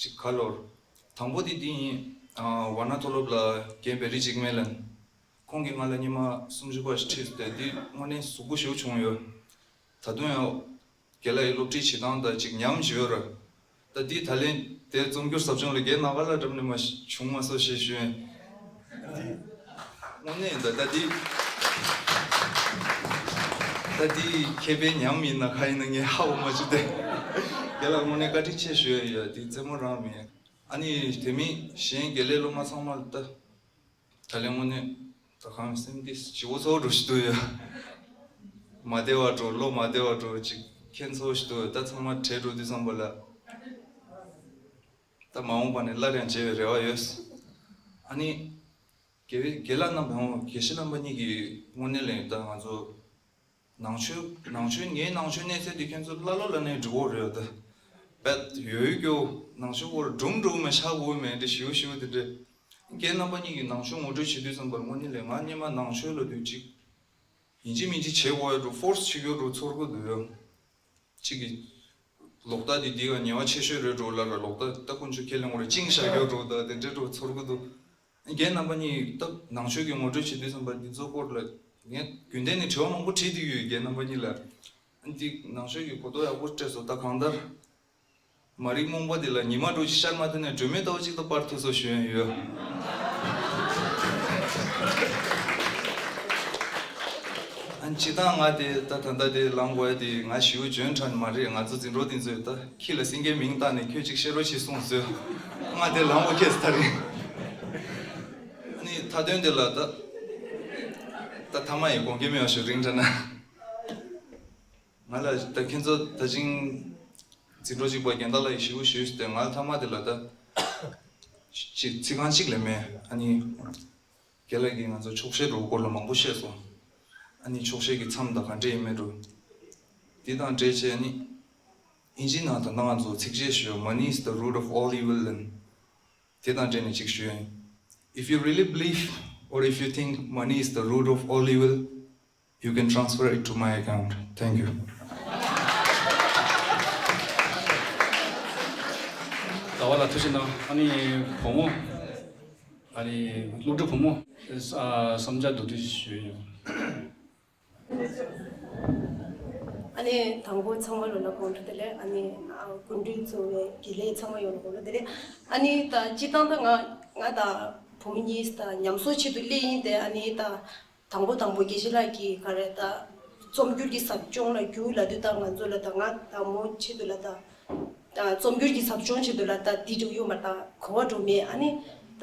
ཅིག་ག་ལོར། དང་པོ་དེ་འདི་ཡིན། ཨ་ཝ་ན་མཐོ་སློབ་ལ་རྒན་བེ་རི་འཇིགས་མེད་ལགས། ཁོང་གིས་ང་ལ་ཉི་མ་སུམ་ཅུ་པ་ཞིག་ཁྲིད་སོང་སྟེ་འདི་དངོས་གནས་གཟུགས་པོ་ཞེ་པོ་བྱུང་ཡོད། ད་དུང་ཡང་། རྒན་ལགས་ཡི་སློབ་ཁྲིད་བྱེད་སྟངས་དང་ཅིག་ཉམས་བཞེས་ཡོད་ར། ད་འདི་ད་ལན་དེ་རྩོམ་སྒྱུར་ཟབ་སྦྱོང་ལ་རྒན་ནག་པ་ལ་འགྲམ་ནས་མ་བྱུང་མ་སོང་ཞེས་ཞུ་ཡིན། དངོས་གནས་ཡིན་ད་ད་འདི། ད་ ད་འདི་མཁས་པའི་ཉམས་ཡིན་ན་ག་ཡིན་ན་ངས་ཧ་གོ་མ་བྱུང་སྟེ། རྒན་ལགས་དངོས་གནས་བཀའ་དྲིན་ཆེ་ཞུ་ཡ་ཡོད། འདི་རྩེད་མོ་རང་མིན། ཨ་ནི་དེ་མིན་གཞན་དགེ་ལས་སློབ་མ་ཚང་མ་ལ་ད། ད་ལན་དངོས་གནས་ད་གང་སེམས་འདི་ཞི་བོ་ཚོ་འགྲོ་ཞིག་འདུག་ཡོད། མ་བདེ་བ་འགྲོ་བློ་མ་བདེ་བ་འགྲོ་ཅིག་ཁྱེད་ཚོ་ཞིག་འདུག་ཡོད། ད་ཚང་མ་བྲལ་འགྲོ་དུས་ཙམ་པ་ལ། ད་མ་འོངས་པ་ནས་སླར་ཡང་མཇལ་བའི་རེ་བ་ཡོད། ཨ་ནི། དགེ་བའི་དགེ་ལགས་རྣམ་པ་དགེ་བཤེས་རྣམ་པ་གཉིས་ཀྱིས་དངོས་གནས་ལན་ད་ང་ཚོ་ནང་ཆོས་ནང་ཆོས་ངའི་ནང་ཆོས་གནས་ཚད་དེ་ཁྱེད་ཚོ་ཀླ་ཀློ་ལ་ནས་འགྲོ་གི་རེད་ད། བད་ཡོད་ཡོད་སྐྱོ་ནང་ཆོས་སྐོར་སྒྲུང་སྒྲུང་མ་ཤག་འོས་མེད་འདྲ་ཞིའུ་ཞིའུ་དེ་འདྲ། རྒན་རྣམ་པ་གཉིས་ཀྱིས་ནང་ཆོས་ངོ་སྤྲོད་བྱེད་དུས་ཙམ་པར་དངོས་གནས་ལས་ང་སྔོན་མ་ནང་ཆོས་ལ་དུས་གཅིག་ཡིན་གཅིག་མིན་གཅིག་བྱེད་དགོས་ཡ་འགྲོ་ཕོར་སི་བྱེད་དགོས་འགྲོ་ཚོར་གི་འདུག་ཡ། གཅིག་གིས་ལོག་ལྟ་དེ་འདི་ག་ཉེ་བ་ཆེ་ཤོས་རེད་འགྲོ་ལ་ར་ལོག་ལྟ་ད་དཀོན་མཆོག་ཁས་ལེན་དགོས་རེད་ཅིང་བཞག་རྒྱུ་འགྲོ་ད་དེ་འདྲ་འགྲོ་ཚོར་གི་འདུག་རྒན་རྣམ་པ་གཉིས་སྟབས་ནང་ཆོས་ཀྱི་ངོ་སྤྲོད་བྱེད་དུས་ཙམ་པ་འདི་ཚོ་སྐོར་ལ་ངས་རྒྱུན་ལྡན་ནས་དྲི་བ་མང་པོ་དྲིས་བསྡད་ཡོད་རྒན་རྣམ་པ་གཉིས་ལ། འདི་ནང་ཆོས་ཀྱི་གོ་རྟོགས་ཡག་པོ་སྤྲད་སོང་ད་གང་ལྟར། མ་རིག་རྨོངས་པ་འདི་ལ་ཉི་མ་འགྲོ་ཅིག་ཤར་མ་ཐོན་ནས་སྒྲོན་མེ་ལྟ་བུ་ཅིག་ཏུ་སྤར་ཐུབ་སོང་ཞུ་ཡ་ཡོད། ཨ་ནི་སྤྱིར་བཏང་ང་དེ་ད་ད་ལྟ་དེ་ལངས་དགོས་ཡ་དེ་ང་ཞིའུ་འཇོན་དྲགས་ནི་མ་རེད། ང་ཚོ་འཛིན་གྲོགས་དེ་ཚོས་ད་ཁྱི་ལ་སེང་གེའི་མིང་བཏགས་ནས་ཁྱོད་ཅིག་བཤད་རོགས་བྱེད་གསུངས་ཟོས། ང་དེ་ལངས་དགོས་ཁེལ་ད་རེད། ཨ་ནི་མཐའ་དོན་དེ་ལ་ད་ད་ཐ་མ་ཡི་དགོངས་འགལ་མེད་པ་ཞིག་རིང་དྲན་ན། ང་ལ་ད་ཁྱེད་ཚོ་ད་ཅིང་འཛིན་གྲོགས་གཅིག་པ་རྒན་ད་ལ་ཡི་ཞིའུ་ཞུས་ཏེ་ང་ལ་ཐ་མ་དེ་ལ་ད་ཅིག་ཚིག་རྐང་གཅིག་ལས་མེད། ཨ་ནི་རྒན་ལགས་ཀྱིས་ང་ཚོ་ཆོག་ཤེས་འགྲོ་སྐོར་ལ་མང་པོ་བཤད་སོང་། ཨ་ནི་ཆོག་ཤེས་ཀྱི་མཚམས་དང་ག་འདྲ་ཡིན་མེད་འགྲོ། འདི་དང་འབྲེལ་བྱས་ཨ་ནི་ཨིན་ཇིའི་ནང་ད་ལྟ་ང་ཚོ་ཚིགས་བཅད་ཞུ་ཡ། Money is the root of all evil ལབ་ནས། དེ་དང་འབྲེལ་ནས་ཅིག་ཞུ་ཡ་ཡིན། If you really believe or if you think money is the root of all evil, you can transfer it to my account. Thank you. ཟླ་བ་ལགས་ཐུགས་རྗེ་གནང་། ཨ་ནི་བུ་མོ། ཨ་ནི་སློབ་ཕྲུག་བུ་མོ། ཨ་བསམ་འཆར་མདོར་བསྡུས་ཞུ་ཡོད། ཨ་ནི་དང་པོ་ཚང་མ་ལོ་ལ་དགོང་དྲོ་བདེ་ལེགས། ཨ་ནི་ཨ་སྐུ་མགྲོན་གཙོས་པའི་དགེ་ལས་ཚང་མ་ཡོང་ལ་དགོང་དྲོ་བདེ་ལེགས། ཨ་ནི་ད་སྤྱིར་བཏང་ད་ང་ང་དང་བུ་མོ་གཉིས་ད་ཉམས་གསོ་ཆེད་དུ་སླེབས་ཡིན་ཏེ། ཨ་ནི་ད་དང་པོ་དང་པོ་དགེ་བཤེས་ལགས་ཀྱིས་ག་རེ་ད་རྩོམ་སྒྱུར་གྱི་ཟབ་སྦྱོང་ལ་རྒྱུགས་ལབ་དུས་ད་ང་ཚོ་ལ་ད་ང་དང་མོ་ཆེད་དུ་ལ་ད་ད་རྩོམ་སྒྱུར་གྱི་ཟབ་སྦྱོང་ཆེད་དུ་ལ་ད་འདི་འགྲོ་ཡོད་མ་ད་གོ་བ་འགྲོ་མེད། ཨ་ནི་ད་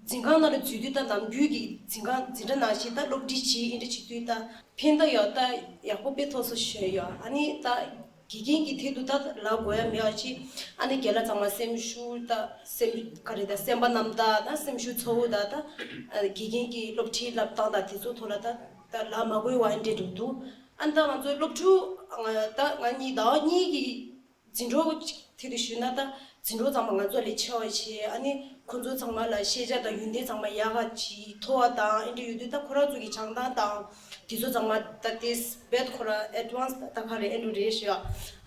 འཛིན་ཁང་ནང་ལ་འཛུལ་དུས་ད་ནམ་རྒྱུན་གྱི་འཛིན་ཁང་འཛིན་གྲྭ་ནང་བཞིན་ད་སློབ་ཁྲིད་བྱེད་ཨིན་འདྲ་བྱེད་དུས་ད་ཕན་ཐོགས་ཡོད་ད་ཡག་པོ་དཔེ་ཐོགས་སོ་ཞུ་ཡོད། ཨ་ནི་ད་དགེ་རྒན་གྱི་ཐད་དུ་ད་ལབ་དགོས་ཡ་མེད་པ་ཅི། ཨ་ནི་རྒན་ལགས་ཚང་མ་སེམས་ཤུགས་ད་སེམས་ག་རེ་ད་སེམས་པ་རྣམ་དག་ད་སེམས་ཤུགས་ཚ་བོ་ད་ད་དགེ་རྒན་གྱི་སློབ་ཁྲིད་ལབ་སྟངས་ད་དེ་ཚོ་ཐོག་ལ་ད་ད་ལབ་མ་དགོས་པ་ཨིན་འདྲ་འགྲོ་འདུག་ཨ་ནི་ད་ང་ཚོའི་སློབ་ཕྲུག་ད་ང་གཉིས་ཟླ་བ་གཉིས་ཀྱི་འཛིན་གྲོགས་ཅིག་ཐད་དུ་ཞུས་ན་ད་འཛིན་གྲོགས་ཚང་མ་ང་ཚོ་ལས་ཆེ་བ་བྱས། ཨ་ནི་ཁོ་ཚོ་ཚང་མ་ལ་ཤེས་བྱ་དང་ཡོན་ཏན་ཚང་མ་ཡག་ག་ཅིག་མཐོ་བ་དང་ཨེ་འདྲ་ཡོད་དུས་ད་ཁོ་རང་ཚོ་གི་སྦྱང་སྟངས་དང་དེ་ཚོ་ཚང་མ་ད་དེ་བེད་ཁོ་རང་ཨེ་ཌི་ཝན་སི་ད་ག་རེ་ཨེ་འདྲ་རེད་ཞུ་ཡ།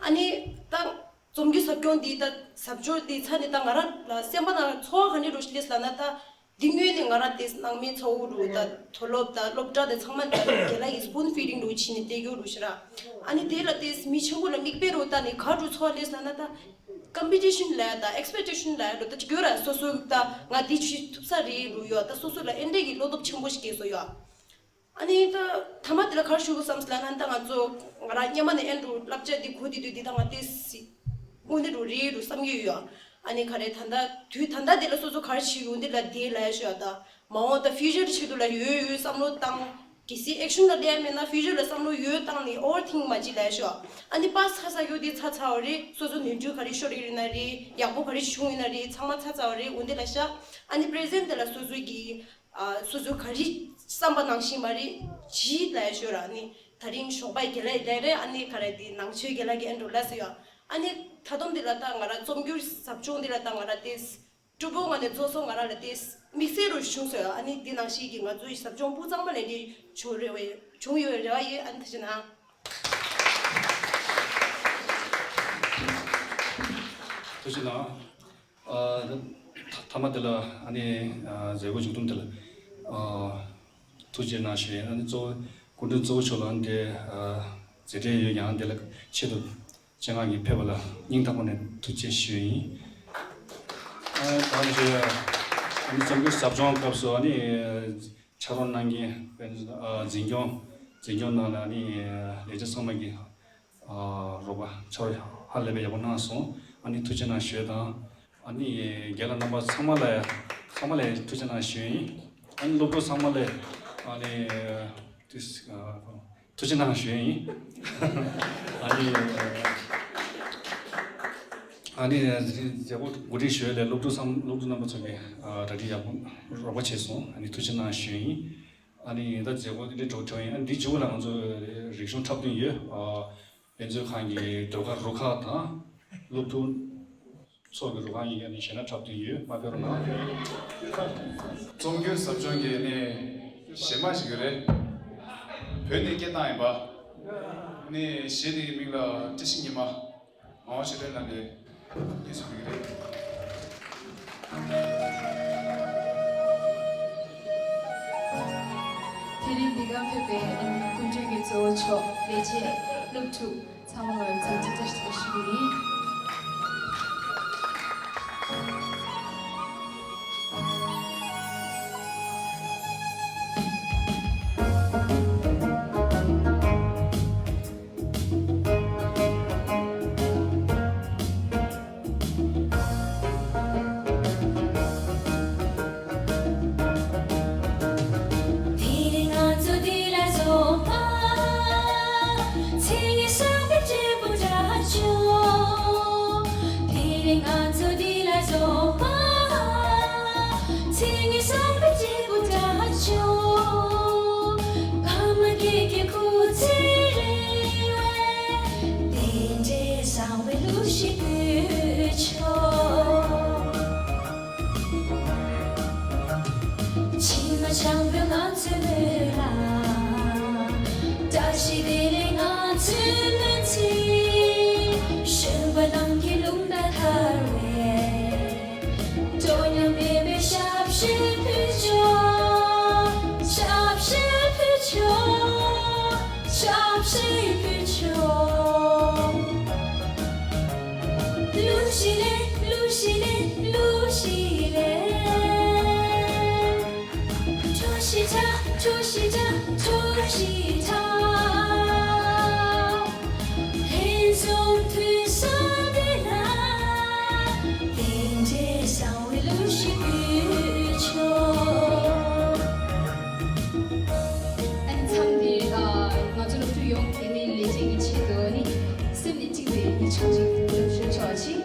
ཨ་ནི་ད་རྩོམ་སྒྱུར་ཟབ་སྦྱོང་འདི་ད་ཟབ་སྦྱོང་འདི་ཚར་ནས་ད་ང་རང་ལ་སེམས་པ་ནང་ཚོར་བ་ག་འདྲ་འདྲ་ཞིག་སླེབས་ལབ་ན་ད། འདི་སྔོན་ནས་ང་རང་དེ་སྣང་མེད་ཚ་བོ་རུ་ད་མཐོ་སློབ་ད་སློབ་གྲྭ་དེ་ཚང་མ་རྒན་ལགས་ཀྱི་སི་པུན་ཕི་ཌིང་རུ་བྱས་ནས་བསྡད་ཡོད་རུ་ཤི་ར། ཨ་ནི་དེ་ལ་དེ་མི་ཆེན་པོ་ལ་མིག་དཔེ་རུ་ལྟ་ནས་ག་རུ་ཚོར་སླེབས་ན་ན་ད་ཀམ་པི་ཊི་ཤན་ལ་ད་ཨེག་སི་པེག་ཊེ་ཤན་ལ་རུ་ད་ཅིག་ཡོད་ར། སོ་སོ་ད་ང་འདི་བྱེད་ཐུབ་ས་རེད་རུ་ཡོད། ད་སོ་སོ་ལ་ཨེ་འདྲས་ཀྱི་བློ་སྟོབས་ཆེན་པོ་ཞིག་སྐྱེས་སོ་ཡོད། ཨ་ནི་ད་ཐ་མ་དེ་ལ་ག་རེ་ཞུ་དགོས་བསམ་སོང་ལབ་ན་ད་ང་ཚོ་ང་རང་སྔོན་མ་ནས་ཨེ་འདྲ་བསླབ་བྱ་འདི་གོ་དེ་དུས་འདི་ད་ང་དེ་སི་དངོས་གནས་རུ་རེད་རུ་བསམ་གྱི་ཡོད། ཨ་ནི་ག་རེ་ད་ལྟ་དུས་ད་ལྟ་འདི་ལ་སོ་སོ་ག་རེ་བྱེད་ཡོང་འདི་ལ་དེ་ལ་ཡ་ཤོད་ད་མ་འོངས་ད་ཕིའུ་ཅར་ཆེད་དུ་ལ་ཡོད་ཡོད་བསམ་བློ་བཏང་། གལ་སྲིད་ཨེག་ཤན་ལ་བསྡད་ཡ་མེད་ན་ཕིའུ་ཅར་ལ་བསམ་བློ་ཡོད་བཏང་ནས་ཨོ་ཝར་ཐིང་མ་བྱེད་ལ་ཡ་ཤོད། ཨ་ནི་པ་ས་ས་ཡོད་དེ་ཚ་ཚ་བ་རེད། སོ་སོ་ནོར་འཁྲུལ་ག་རེ་ཤོར་ཡོད་ན་རེད། ཡག་པོ་ག་རེ་བྱུང་ཡོད་ན་རེད། ཚང་མ་ཚ་ཚ་བ་རེད། འོ་འདི་ལ་ཤ། ཨ་ནི་པི་རེ་ཟེན་ཊི་དེ་ལ་སོ་སོ་གི་ཨ་སོ་སོ་ག་རེ་བསམ་པ་ནང་བཞིན་མ་རེད་བྱིས་ལ་ཡ་ཤོད་ར། ཨ་ནི་ད་རིང་ཞོགས་པའི་རྒན་ལགས་ལས་རེད། ཨ་ནི་ག་རེ་དེ་ནང་ཆོས་རྒན་ལགས་ཀྱི་ཨེ་འདྲ་ལ་ཟེར་ཡོད། ཨ་ནི་ད་དུང་འདི་ལ་ད་ང་ར་རྩོམ་སྒྱུར་ཟབ་སྦྱོང་འདི་ལ་ད་ང་ར་དེ་སྤྲོ་པོ་ང་ནས་རྫོགས་སོང་། ང་ར་ལ་དེ་དམིགས་བསལ་རུ་བྱུང་སོང་ཡ། ཨ་ནི་འདི་ནང་བཞིན་གྱི་ང་ཚོའི་ཟབ་སྦྱོང་སྤུས་གཙང་མ་ལས་འདི་བྱུང་རེ་བས་བྱུང་ཡོད་རེ་བ་ཡོད། ཨ་ནི་ཐུགས་རྗེ་གནང་། ཐུགས་རྗེ་གནང་། ཨ་ཐ་མ་དེ་ལ་ཨ་ནི་ཨ་མཛད་སྒོ་མཇུག་བསྡོམས་དེ་ལ་ཨ་ཐུགས་རྗེ་གནང་ཞུ་ཡིན། ཨ་ནི་གཙོ་བོ་སྐུ་མགྲོན་གཙོ་བོ་མཆོག་ལ་ཨ་ནི་དེ་ཨ་མཛད་བྲེལ་ཡོད་ཀྱང་ཨ་ནི་དེ་ལ་ཆེད་དུ་སྤྱན་སྔར་གྱི་ཕེབས་པ་ལ་སྙིང་ཐག་པ་ནས་ཐུགས་རྗེ་ཞུ་ཡིན། ཨ་ད་ནི་ཞུ་ཡ་ཨ་ནི་རྩོམ་སྒྱུར་ཟབ་སྦྱོང་སྐབས་སུ་ཨ་ནི་ཕྱག་རོགས་གནང་མཁན་དཔེ་མཛོད་ཨ་འཛིན་སྐྱོང་ འཛིན་སྐྱོང་གནང་ནས་ཨ་ནི་ལས་བྱེད་ཚང་མ་གི་ཨ་རོགས་པ་ཕྱག་རོགས་ཧ་ལས་པའི་ཡག་པོ་གནང་སོང་། ཨ་ནི་ཐུགས་རྗེ་གནང་ཞུ་ཡས་དང་། ཨ་ནི་རྒན་ལགས་རྣམ་པ་ཚང་མ་ལ་ཚང་མ་ལ་ཐུགས་རྗེ་གནང་ཞུ་ཡས་ཡིན། ཨ་ནི་སློབ་ཕྲུག་ཚང་མ་ལ་ཨ་ནི་ཏིས་ཨ་ཐུགས་རྗེ་གནང་ཞུ་ཡས་ཡིན། ཨ་ནི་ཨ་ནི་མཛད་སྒོ་གོ་སྒྲིག་ཞུ་ཡས་ལ་སློབ་ཕྲུག་ཚང་སློབ་ཕྲུག་རྣམ་པ་ཚོ་གིས་ཨ་གྲ་སྒྲིག་ཡག་པོ་རོགས་པ་བྱས་སོང་། ཨ་ནི་ཐུགས་རྗེ་གནང་ཞུ་ཡས་ཡིན། ཨ་ནི་ད་མཛད་སྒོ་འདི་འདྲ་གྲོགས་ཆོག་ཡིན། ཨ་ནི་འདི་མཇུག་ལ་ང་ཚོ་རིག་གཞུང་འཁྲབ་སྟོན་ཡོད། ཨ་དཔེ་མཛོད་ཁང་གི་ཟློས་གར་རུ་ཁག་དང་སློབ་ཕྲུག་ཚོགས་ཀྱི་རུ་ཁག་ཡིན་ཡང་ནི་གཞས་སྣ་འཁྲབ་སྟོན་ཡོད། མ་ཕེབས་རོགས་གནང་། རྩོམ་སྐྱོར་ཟབ་སྦྱོང་གི་ནི་གཞས་མ་ཞིག་ཡོད་རེད། བོད་ནས་སྐད་བཏང་ཡིན་པ། ནི་གཞས་དེའི་མིང་ལ་བཀྲ་ཤིས་ཉི་མ། ངག་དབང་ཆོས་སྒྲོན་ལགས་ནས་སྙན་སེང་ཞུ་གི་རེད། དེ་རིང་འདི་གར་ཕེབས་པའི་སྐུ་མགྲོན་གྱི་གཙོ་བོ་མཆོག་ལས་བྱེད་སློབ་ཕྲུག་ཚང་མ་ལ་འཚམས་འདྲི་བཀྲ་ཤིས་བདེ་ལེགས་ཞུ་གི་ཡིན། དེ་ནི་ང་ཚོ་འདི་ལ་འཛོམས་པ། མཚན་སྙན་བསམ་པའི་འབྲས་བུ་འདྲ་བྱུང་། དེ་ནི་ང་ཚོ་འདི་ལ་འཛོམས་པ། མཚན་སྙན་བསམ་པའི་འབྲས་བུ་འདྲ་བྱུང་། ཕ་མ་དགེ་རྒན་སྐུ་ཚེ་རིང་བའི། རྟེན་འབྲེལ་བཟང་བའི་གླུ་གཞས་འབུལ་ཆོག། ཕྱི་མ་འཆང་བའི་ང་ཚོའི་སྨོན་ལམ། བཀྲ་ཤིས་བདེ་ལེགས་ང་ཚོའི་སྨོན་ཚིག། གཞོན་པ་རྣམས་ཀྱི་རླུང་རྟ་དར་བའི། དཀྲོག་ཉམས་མེད་པའི་ཞབས་ཕྱི་ཕུལ་ཆོག། ཞབས་ཕྱི་ཕུལ་ཆོག། ཞབས་ཕྱི་ཕུལ་ཆོག། གླུ་གཞས་ལེན། གླུ་གཞས་ལེན། གླུ་གཞས་ལེན། བཀྲ་ཤིས་བདེ་ལེགས། བཀྲ་ཤིས་བདེ་ལེགས། བཀྲ་ཤིས་བདེ་ལེགས། བཀྲ་ཤིས་བདེ་ལེགས། ལྷན་འཛོམས་དུས་བཟང་འདི་ལ། རྟེན་འབྲེལ་བཟང་བའི་གླུ་གཞས་འབུལ་ཆོག། ཨ་ནི་མཚམས་འདིར་ཨ་ང་ཚོ་སློབ་ཕྲུག་ཡོངས་ཀྱིས་ནི་ལས་བྱེད་ཀྱི་ཆེད་དུ་ནི་སེམས་ནས་དཀྲིགས་པའི་ཡིག་ཆ་ཅིག་བསྐུར་ཞུ་ཆོག་ཅིག་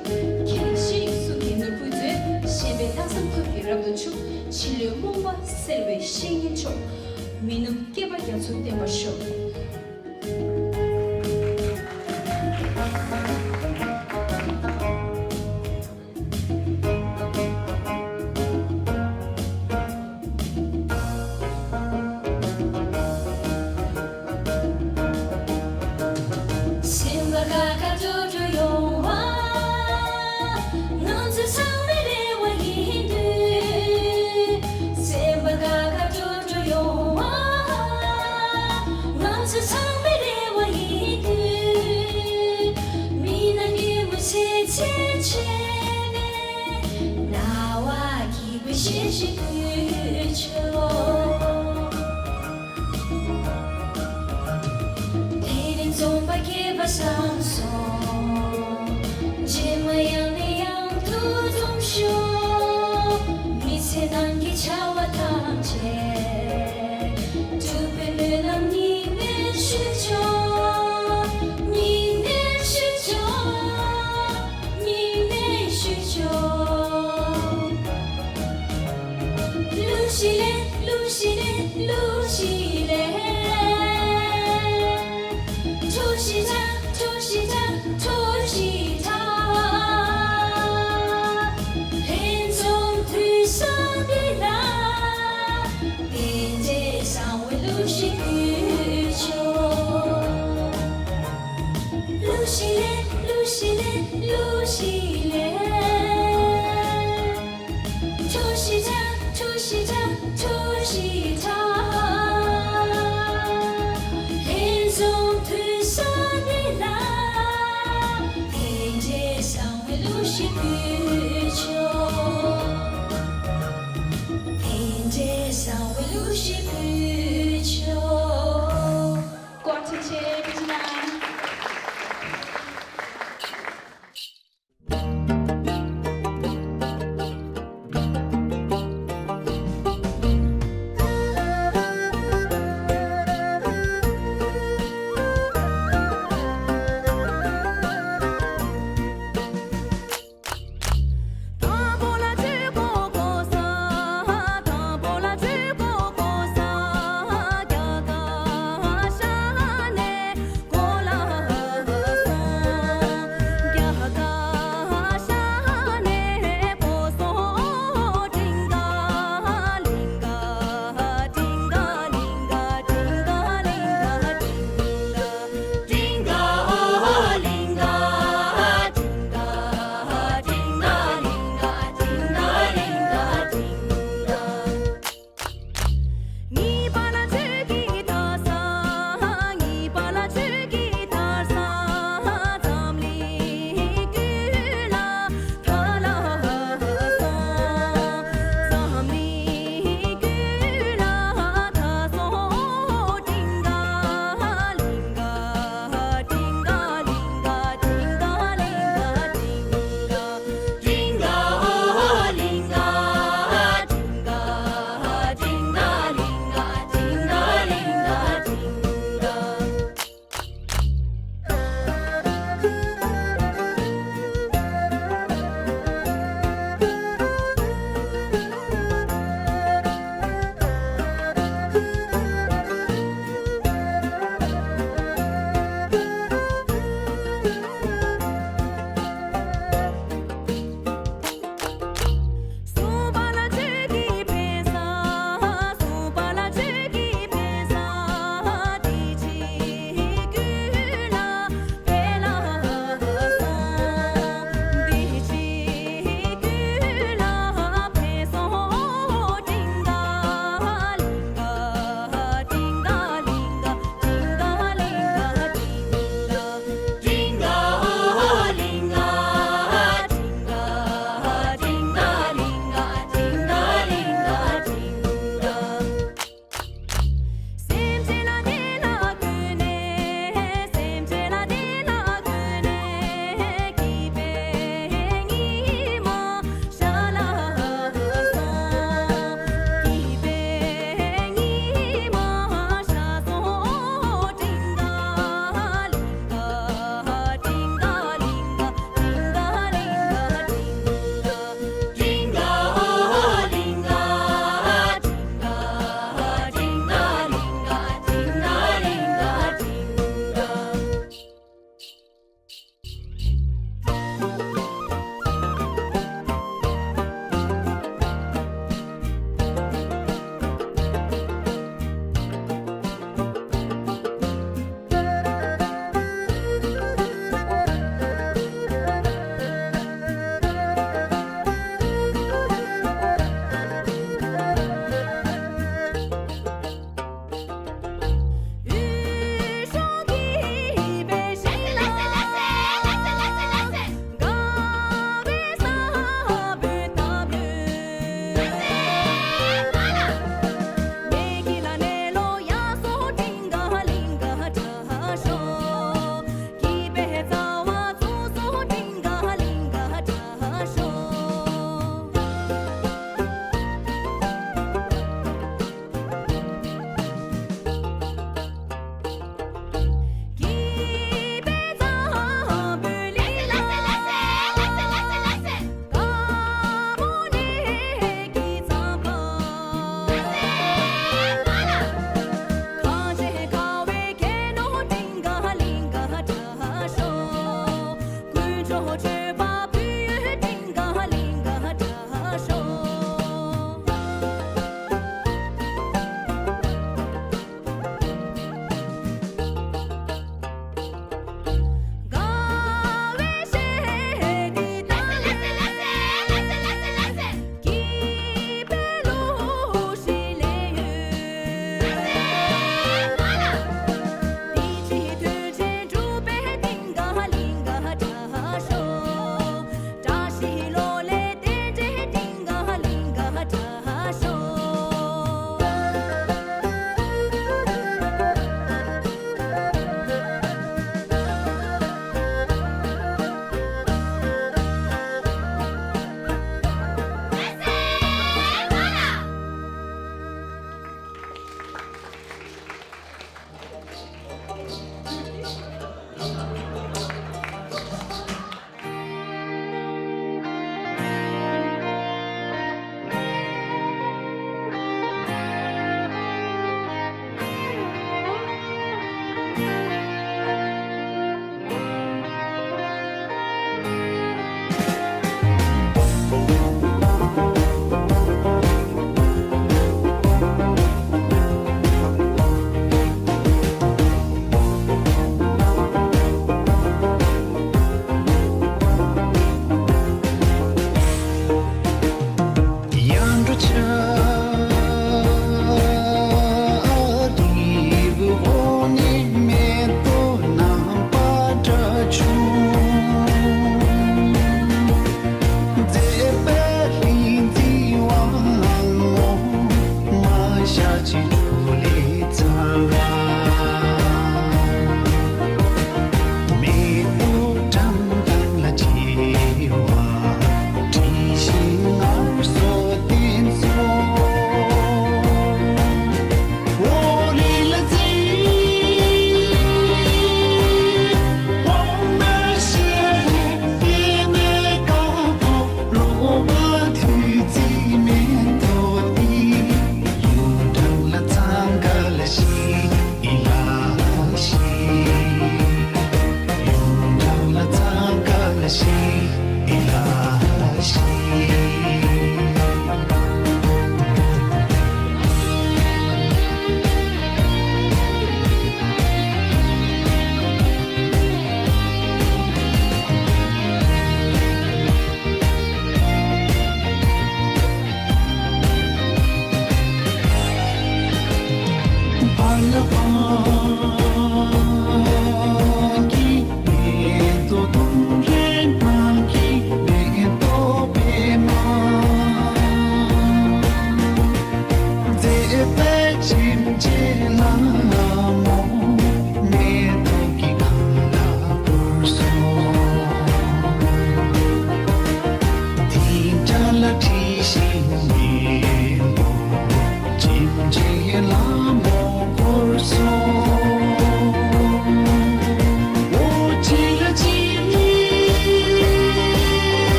ཁྱེད་ནི་ཤེས་རིག་གསུམ་གྱི་ནོར་བུའི་མཛོད། གཞན་ཕན་ལྷག་བསམ་ཐབས་ཀྱིས་རབ་ཏུ་ཕྱུག་ཕྱི་ལོའི་རྨོངས་པ་སེལ་བའི་བཤེས་གཉེན་མཆོག་མི་ནུབ་སྐྱེས་པ་རྒྱ་མཚོ་བརྟན་པར་ཤོག་སེམས་པ་དགའ་དགའ་སྤྲོ་སྤྲོ་ཡོང་བ། ང་ཚོ་ཚང་མའི་རེ་བ་ཡིན་དུས། སེམས་པ་དགའ་དགའ་སྤྲོ་སྤྲོ་ཡོང་བ། ང་ཚོ་ཚང་མའི་རེ་བ་ཡིན་དུས། མི་སྣ་སྙན་མོ་ཚེ་ཚད་ཆེ་བའི། རྣ་བ་སྐྱིད་པའི་གཞས་ཤིག་འབུལ་ཆོག་དེ་རིང་འཛོམས་པ་སྐལ་བ་བཟང་སོང་། རྗེས་མ་ཡང་ནས་ཡང་དུ་འཛོམས་ཤོག་མི་ཚེ་ནང་གི་བྱ་བ་ཐམས་ཅད། སྒྲུབ་པའི་སྨོན་ལམ་སྙིང་ནས་ཞུ་ཆོག་སྙིང་ནས་ཞུ་ཆོག་སྙིང་ནས་ཞུ་ཆོག་གླུ་གཞས་ལེན། གླུ་གཞས་ལེན། གླུ་གཞས་ལེན། བཀྲ་ཤིས་བདེ་ལེགས། བཀྲ་ཤིས་བདེ་ལེགས། བཀྲ་ཤིས་བདེ་ལེགས། བཀྲ་ཤིས་བདེ་ལེགས། ལྷན་འཛོམས་དུས་བཟང་འདི་ལ། རྟེན་འབྲེལ་བཟང་བའི་གླུ་གཞས་འབུལ་ཆོག་གླུ་གཞས་ལེན། གླུ་གཞས་ལེན། གླུ་གཞས་ལེན། བཀྲ་ཤིས་བདེ་ལེགས། བཀྲ་ཤིས་བདེ་ལེགས། བཀྲ་ཤིས་བདེ་ལེགས། ལྷན་འཛོམས་དུས་བཟང་འདི་ལ། རྟེན་འབྲེལ་བཟང་བའི་གླུ་གཞས་འབུལ་ཆོག་རྟེན་འབྲེལ་བཟང་བའི་གླུ་གཞས་འབུལ་ཆོག་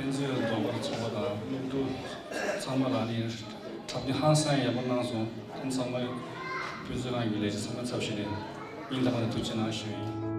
དཔེ་མཛོད་རྫོང་དཀར་ཚོགས་པ་དང་སློབ་ཕྲུག་ཚང་མ་ལ་ནི་འཁྲབ་སྟོན་ཧང་སང་ཡག་པོ་གནང་སོང་། ཁྱེད་ཚང་མ་དཔེ་མཛོད་ནང་གི་ལས་བྱེད་ཚང་མའི་ཚབ་ཞུས་ནས་སྙིང་ཐག་པ་ནས་ཐུགས་རྗེ་གནང་ཞུ་ཡིན།